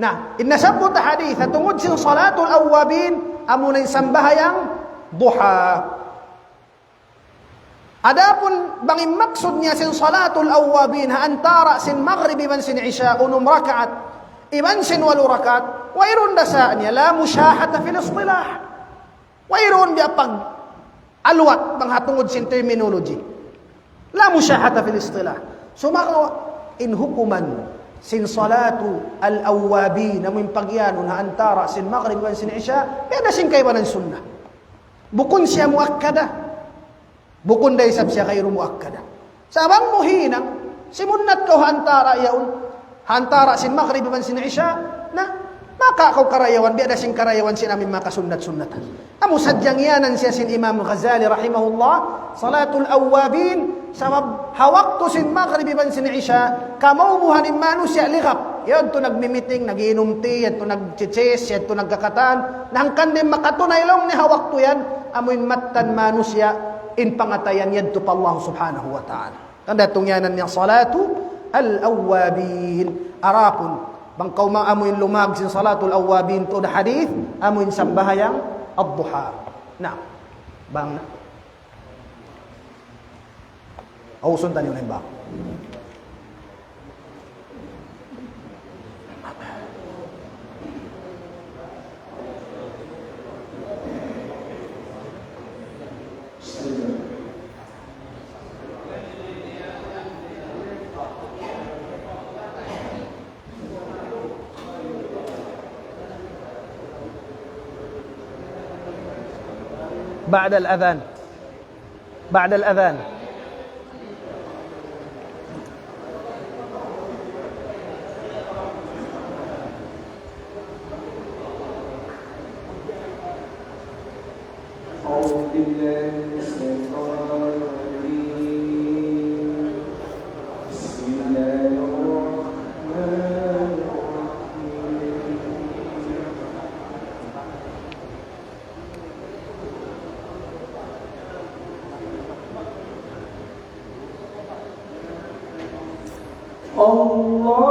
Na, in nasabbut ha hadith, tungud sin salatul awwabin, amu na in sambahayang duha. Adapun bang in maksud niya sin salatul awwabin, ha antara sin Maghrib iban sin Isya, unum rakaat, iban sin walu rakaat, wayruun da sa' niya, la mushahata fil istilah. Wayruun biya' pag-aluwat bang ha tungud sin terminology. La mushahata fil istilah. Sumagawa' in hukuman sin salatu al-awwabin, amu in pagiyanun ha antara sin Maghrib iban sin Isya, biya' da sin kaibanan sunnah. Bukun siya muakkada. Bukun da isab siya ghayru muakkada. Sa' bang mu hinang, simunnat kaw ha antara yaun, ha antara sin Maghrib iban sin Isya, na, maka kaw karayawan, biya' da sin karayawan sin amu in makasunnat-sunnatan. Amu sadja ngiyanan siya sin Imam Ghazali rahimahullah, salatul awwabin, sabab ha waktu sin Maghrib iban sin Isya, kamawmuhan in manusiya' ligap. Yadtu nagmi-meeting, nag-iinum tea, yadtu nagchichis, yadtu nagkakatan. Na hangkan di' makatunay laung niya ha waktu yan, amu in mattan manusiya', in pangatayan yadtu pa Allah subhanahu wa ta'ala. Hangkan da tungiyanan niya salatu al-awwabin. Adapun, bang kaw ma-, amu in lumag sin salatul awwabin tuud hadith, amu in sambahayang ad-duha. Na, bang na. Usun taniyu na in bang. بعد الأذان. بعد الأذان. أعوذ بالله من الشيطان الرجيم. بسم الله الرحمن الرحيم. الله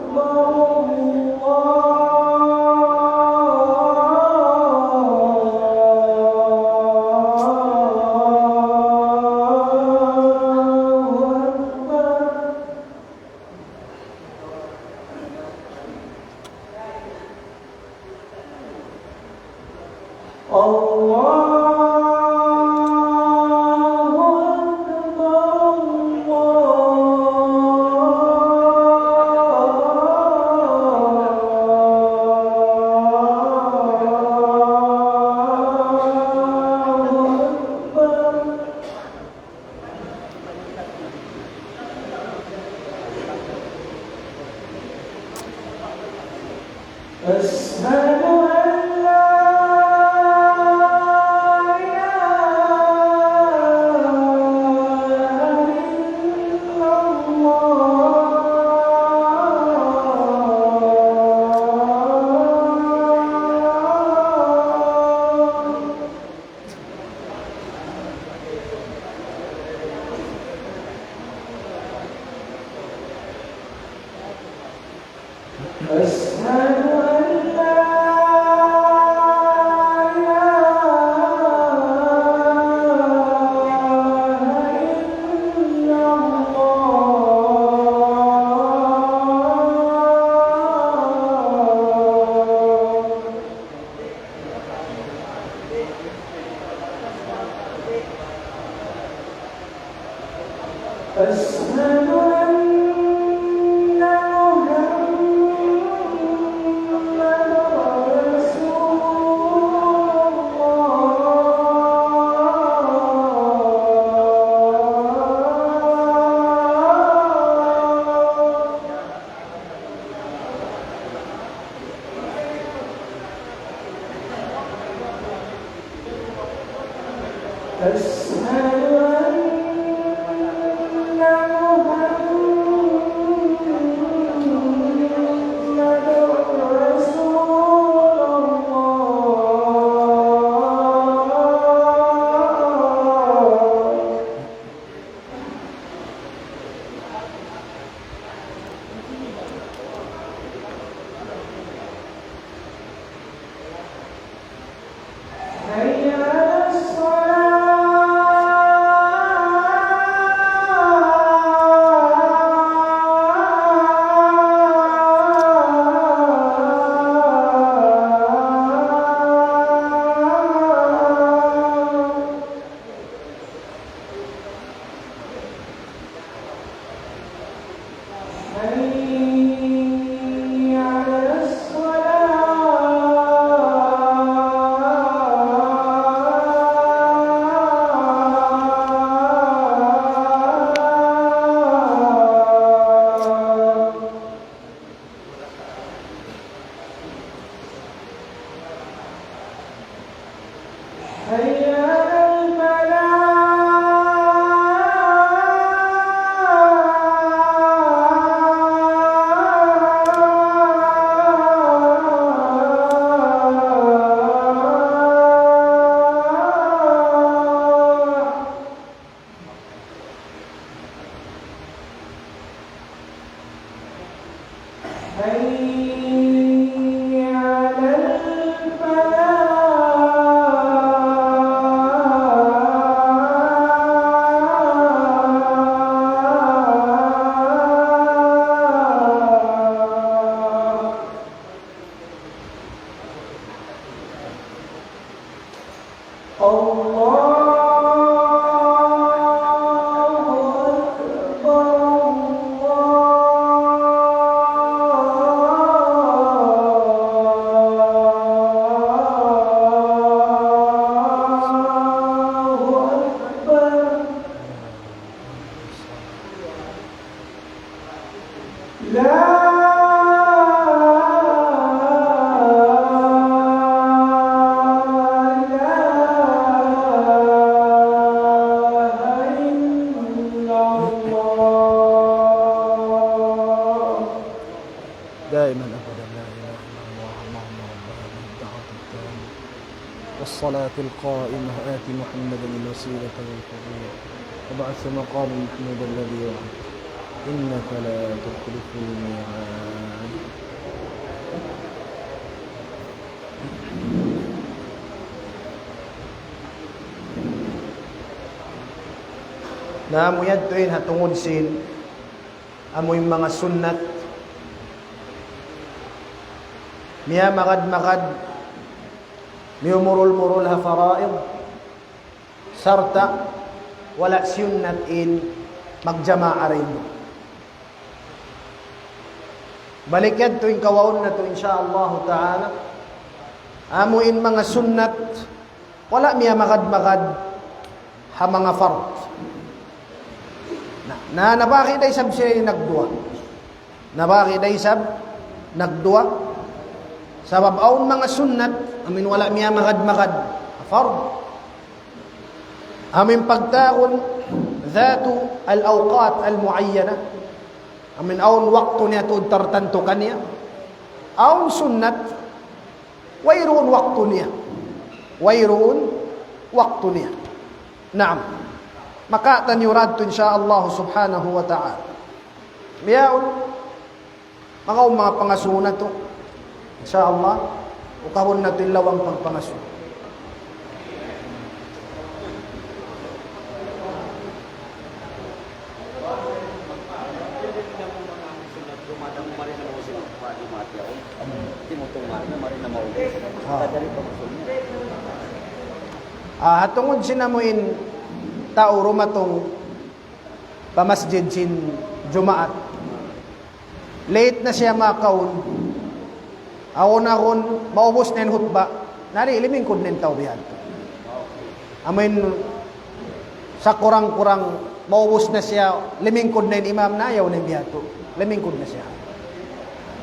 أكبر، الله أكبر. الله أكبر، الله أكبر. أشهد أن لا إله إلا الله. أشهد أن لا إله إلا الله. أشهد أن محمدا رسول الله. أشهد أن محمدا رسول الله. حي على الصلاة. حي على الصلاة. حي على الفلاح. حي على الفلاح. الله أكبر، الله أكبر. لا إله إلا الله. دائما أبدا لا إله إلا الله. اللهم رب هذه الدعوة التامة والصلاة القائمة آت محمدا الوسيلة والفضيلة وابعثه مقاما محمودا الذي وعدته إنك لا تخلف الميعاد. Na amu yadtu in ha tungud sin amu in manga sunnat miyamagad-magad, miyumurul-murul ha faraid, sarta' wala' siyunnat in magjamaa dayn duun. Balik yadtu in kawaun natu', insya Allahu ta'ala. Amu in manga sunnat, wala' miyamagad-magad ha manga fard. Na, na, nabaki da isab sila in nagduwa. Nabaki da isab nagduwa. Sabab awn manga sunnat, amu in wala' miyamagad-magad ha fard. Amu in pagtawagun ذات الأوقات المعينة. Amu in awn waktu niya tuud tartantu kaniya. Awn sunnat, wayruun waktu niya. Wayruun waktu niya. Naam. Makatanyu ra yadtu, insya Allah subhanahu wa ta'ala. Bihaun, Manga, manga pangasubu natu'. Insya Allah, ukabun natu' in lawang pagpangasubu. Ha. Ah, ha tungud sin amu in tau dumatung pa masjid sin Jumaat. Late na siya makaun. Awn-awn, maubus na in hutba. Nari, limingkud na in tau biya' hādtu. Amu in sakurang-kurang, maubus na siya, limingkud na in imam na, ayaw na in biya' hādtu. Limingkud na siya.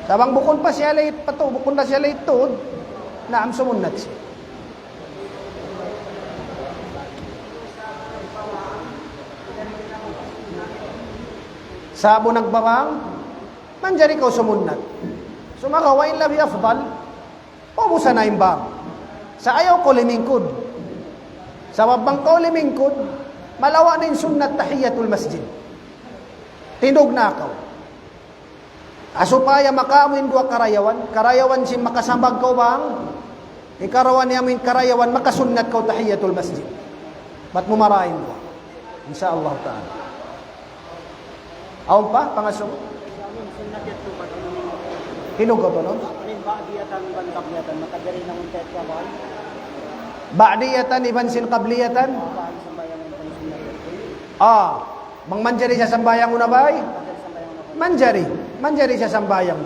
Sa' bang bukun pa siya late pa tu, bukun na siya late tuud, naam, sumunnat siya. Sa' bang nagbabang, manjari kaw sumunnat. Sumagawa' in labi afdal, ubusan na in bang. Sa' ayaw kaw limingkud. Sabab bang kaw limingkud, malawa' na in sunnat tahiyatul masjid. Tindug na kaw. Ah, supaya makaamu in duwa karayawan, karayawan sin makasambag kaw bang, hikarayawan niya amu in karayawan makasunnat kaw tahiyatul masjid. Bat mu marayaw in duwa. Insya Allah ta'ala. Awn pa pangasubu? Sunnat yadtu, bat amu in, Hinug ka pa, no? Amu in ba'diyatan iban qabliyatan, makajari na unta yadtu, amu in ba'diyatan iban sin qabliyatan? Amu in sambahayang unta sunnat yadtu. Ah, bang manjari siya sambahayang una bay? Manjari sambahayang una bay. Manjari. Manjari siya sambahayang.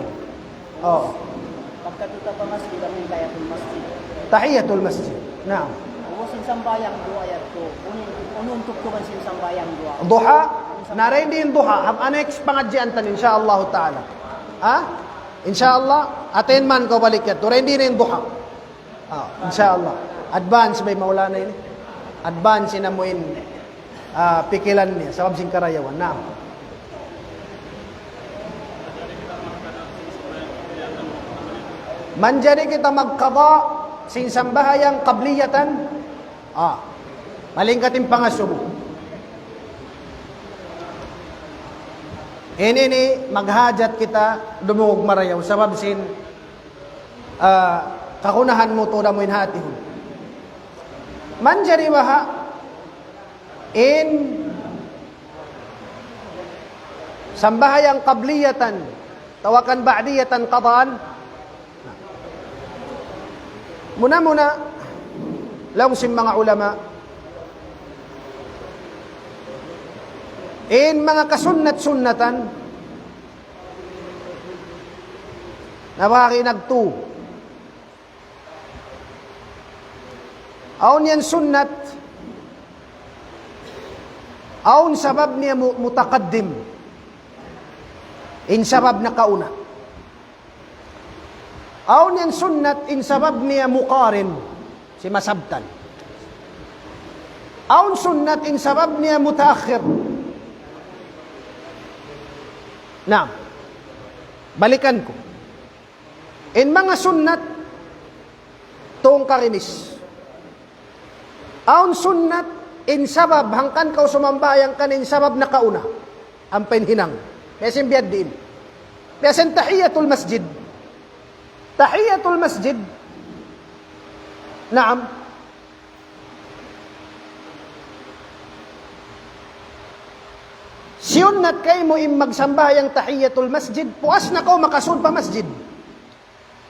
Oh. Pagkadtu ta pa masjid, amu in tahiyatul masjid. Tahiyatul masjid. Naam. Ubus sin sambahayang duha yadtu. Unu in, unu in tugtugan sin sambahayang duha? Duha? Na, dayn di in duha. Have a next pangadjian ta, insya Allah ta'ala. Ha? Insya Allah, attend man kaw balik yadtu. Dayn di in duha. Ah, insya Allah. Advance bay, Maulana, ini. Advance in amu in, ah, pikilan niya. Sabab sin karayawan. Naam. Manjari kita magqada sin sambahayang qabliyatan. Ah, malingkat in pangasubu. Ini, ini, maghajat kita dumungug marayaw. Sabab sin, ah, kagunahan mu tuud amu in hātihun. Manjari baha' in sambahayang qabliyatan, atawa kan ba'diyatan qadaan. Muna-muna, laung sin manga ulama, in manga kasunnat-sunnatan, nabahagi' nagtu. Awn yan sunnat, awn sabab niya mu-, mutaqaddim. In sabab nakauna. Awn yan sunnat, in sabab niya muqarin. Simasabtan. Awn sunnat, in sabab niya mutaakhir. Naam. Balikan ku. In manga sunnat, tungkarinis. Awn sunnat, in sabab, hangkan kaw sumambahayang kan in sabab nakauna. Ampa in hinang. Biya' sin biya' diin. Biya' sin tahiyatul masjid. Tahiyatul masjid. Naam. Siyunnat kaymu in magsambahayang tahiyatul masjid, puas na kaw makasud pa masjid.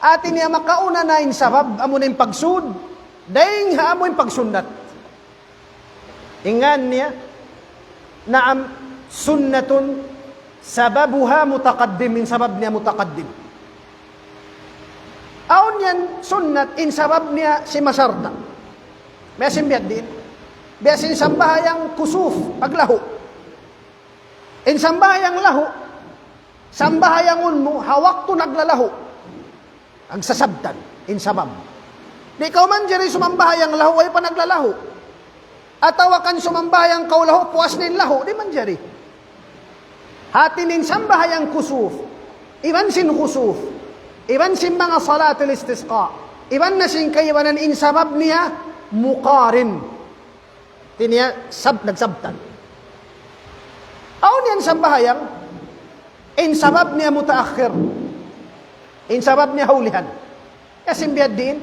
Hati niya makauna na in sabab, amu na in pagsud, dayn ha amu in pagsunnat. In ngan niya, naam, sunnatun sababuha mutaqaddim, in sabab niya mutaqaddim. Awn yan sunnat, in sabab niya simasarta'. Biya' sin biya' diin. Biya' sin sambahayang kusuf, paglahu'. In sambahayang lahu', sambahayangun mu, ha waktu naglalahu'. Nagsasabtan, in sabab. Di' kaw manjari sumambahayang lahu', way pa naglalahu'. Atawa kan sumambahayang kaw lahu', puas na in lahu', di' manjari. Hati niya in sambahayang kusuf, iban sin khusuf, iban sin manga salatul istisqa, iban na sin kaibanan in sabab niya muqarin. Hati niya sab-, nagsabtan. Awn yan sambahayang, in sabab niya mutaakhir. In sabab niya ha ulihan. Biya' sin biya' diin,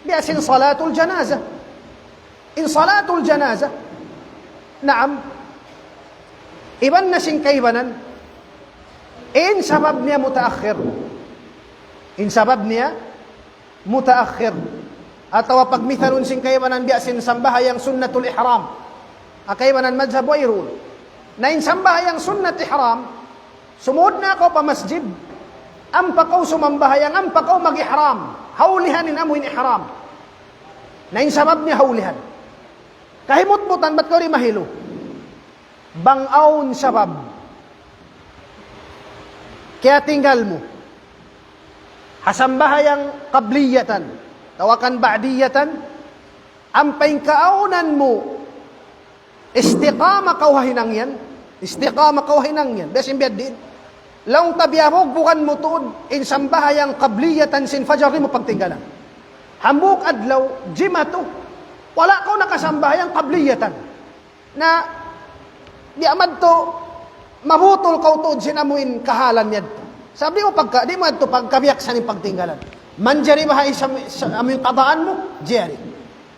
biya' sin salatul janaza. In salatul janaza, naam, iban na sin kaibanan, in sabab niya mutaakhir. In sabab niya mutaakhir. Atawa pagmisalun sin kaibanan biya' sin sambahayang sunnatul ihram. Ha kaibanan madhab wayruun. Na in sambahayang sunnat ihram, sumud na kaw pa masjid, ampa kaw sumambahayang, ampa kaw mag-ihram. Ha ulihan in amu in ihram. Na in sabab niya ha ulihan. Kahimutmutan, bat kaw di' mahilu. Bang awn sabab kiyatinggal mu ha sambahayang qabliyatan, atawa kan ba'diyatan, ampa in kaawnan mu, istiqama kaw ha hinang yan, istiqama kaw ha hinang yan, biya' sin biya' diin. Laung ta biya' bugbugan mu tuud, in sambahayang qabliyatan sin fajar di' mu pagtinggalan. Hambuuk adlaw, jimatu, wala' kaw nakasambahayang qabliyatan. Na, biya' madtu, mabutul kaw tuud sin amu in kahalan yadtu. Sabab di' mu pagka, di' mu yadtu pagkabiyaksahan in pagtinggalan. Manjari baha' isab, sa, amu in qadaan mu, jari.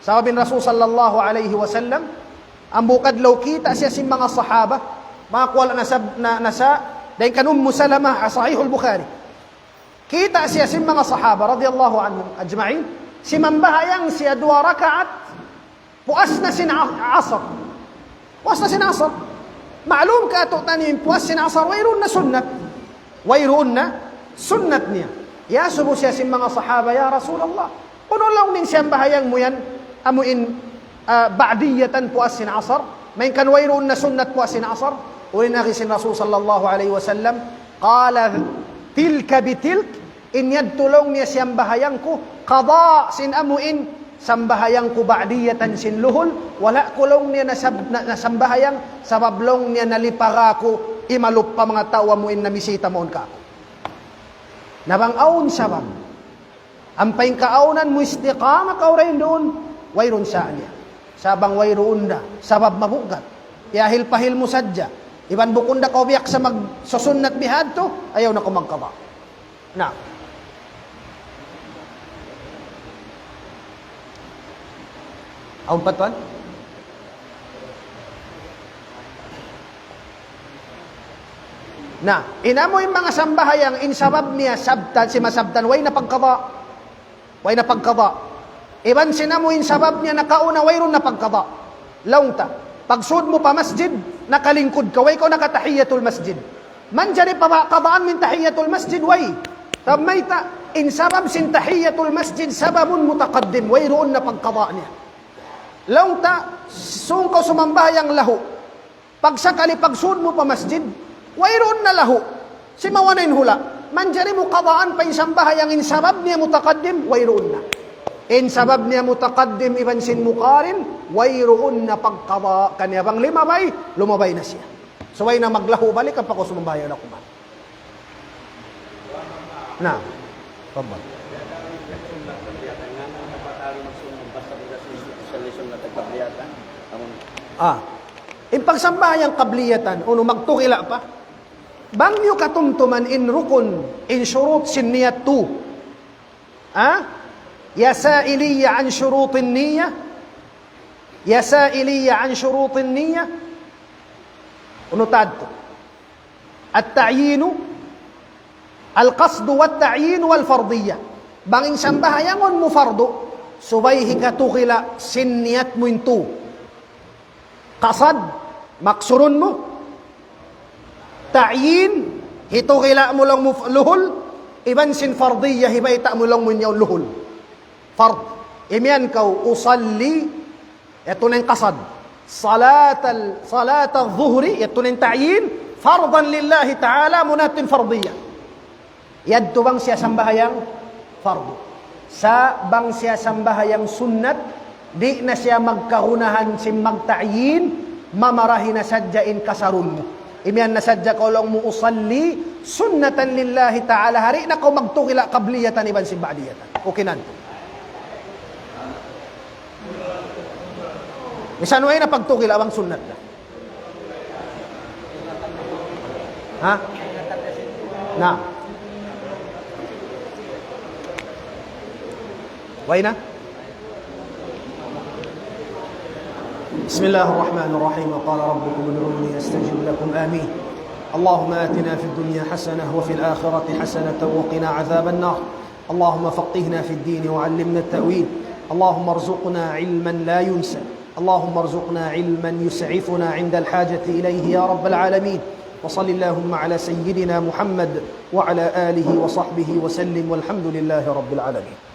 Sabab in Rasul sallallahu alayhi wasallam, hambuuk adlaw kita' siya sin manga sahaba, manga kuwala nasab, na, nasa, dayn kan Ummu Salamah, ha Sahihul Bukhari. Kita' siya sin manga sahaba radiyallahu anhum ajma'in, simambahayang siya duwa rakaat, puas na sin a-, asar. Puas na sin asar. Ma'lum katu'niyu in puas sin asar, wayruun na sunnat. Wayruun na sunnat niya. Iyasubu siya sin manga sahaba, "Ya Rasulullah, unu laung niya in siyambahayang mu yan, amu in, ah, ba'diyatan puas sin asar? Malayngkan wayruun na sunnat puas sin asar?" Unu in agi sin Rasul sallallahu alayhi wasallam, qala, "Tilka bitilk, in yadtu laung niya siyambahayang ku, qada sin amu in sambahayang ku ba'diyatan sin luhul, wala' ku laung niya nasab-, na-, nasambahayang, sabab laung niya nalipara ku, imalup pa manga tau amu in namisita mawn kaku'." Na bang awn sabab, ampa in kaawnan mu istiqama kaw dayn duun, wayruun sa niya. Sa' bang wayruun da, sabab mabugat, piyahil-pahil mu sadja, iban bukun da kaw biyaksa magsusunnat bihadtu, ayaw na kaw magqada. Na. Awn pa tuwan? Na, in amu in manga sambahayang in sabab niya sabtan, simasabtan, way na pagqada. Way na pagqada. Iban sin amu in sabab niya nakauna, wayruun na pagqada. Laung ta, pagsud mu pa masjid, nakalingkud kaw, way kaw nakatahiyatul masjid. Manjari pa ba qadaan mu in tahiyatul masjid, way. Sabab mayta', in sabab sin tahiyatul masjid, sababun mutaqaddim, wayruun na pagqada niya. Laung ta, sung kaw sumambahayang lahu. Pagsakali pagsud mu pa masjid, wayruun na lahu. Simawa na in hula'. Manjari mu qadaan pa in sambahayang in sabab niya mutaqaddim, wayruun na. In sabab niya mutaqaddim iban sin muqarin, wayruun na pagqada kaniya bang limabay, lumabay na siya. Subay na maglahu balik, ampa kaw sumambahayang na kuman. Na. Tafaddal. Ah. In pagsambahayang qabliyatan, unu magtukila pa? Bang niyu katumtuman in rukun, in shurut sin niyat tu. Ha? يا سائلي عن شروط النية. يا سائلي عن شروط النية. Unu tadtu? التعيين، القصد والتعيين والفرضية. Bang in sambahayangun mu fardu, subay hikatukila sin niyat mu in tu. Qasad, maksurun mu. Ta'yin, hitukila mu laung mu luhul. Iban sin fardiyya, hibayta' mu laung mu in yaun luhul. Fard. Imiyan kaw, usalli, yadtu na in qasad. Salatal, salatal zuhri, yadtu na in ta'yin, fardan lillahi ta'ala, amu na yadtu in fardiyya. Yadtu bang siya sambahayang fardu. Sa' bang siya sambahayang sunnat, di' na siya magkagunahan sin magta'yin, mamarahi na sadja in kasarun mu. Imiyan na sadja kaw laung mu usalli sunnatan lillahi ta'ala, di' na kaw magtukila qabliyatan iban sin ba'diyatan. Okay na. Misan way na pagtukila bang sunnat na. Ha? Na. Payna? بسم الله الرحمن الرحيم. وقال ربكم ادعوني أستجب لكم. آمين. اللهم آتنا في الدنيا حسنة وفي الآخرة حسنة وقنا عذاب النار. اللهم فقهنا في الدين وعلمنا التأويل. اللهم ارزقنا علما لا ينسى. اللهم ارزقنا علما يسعفنا عند الحاجة إليه يا رب العالمين. وصل اللهم على سيدنا محمد وعلى آله وصحبه وسلم، والحمد لله رب العالمين.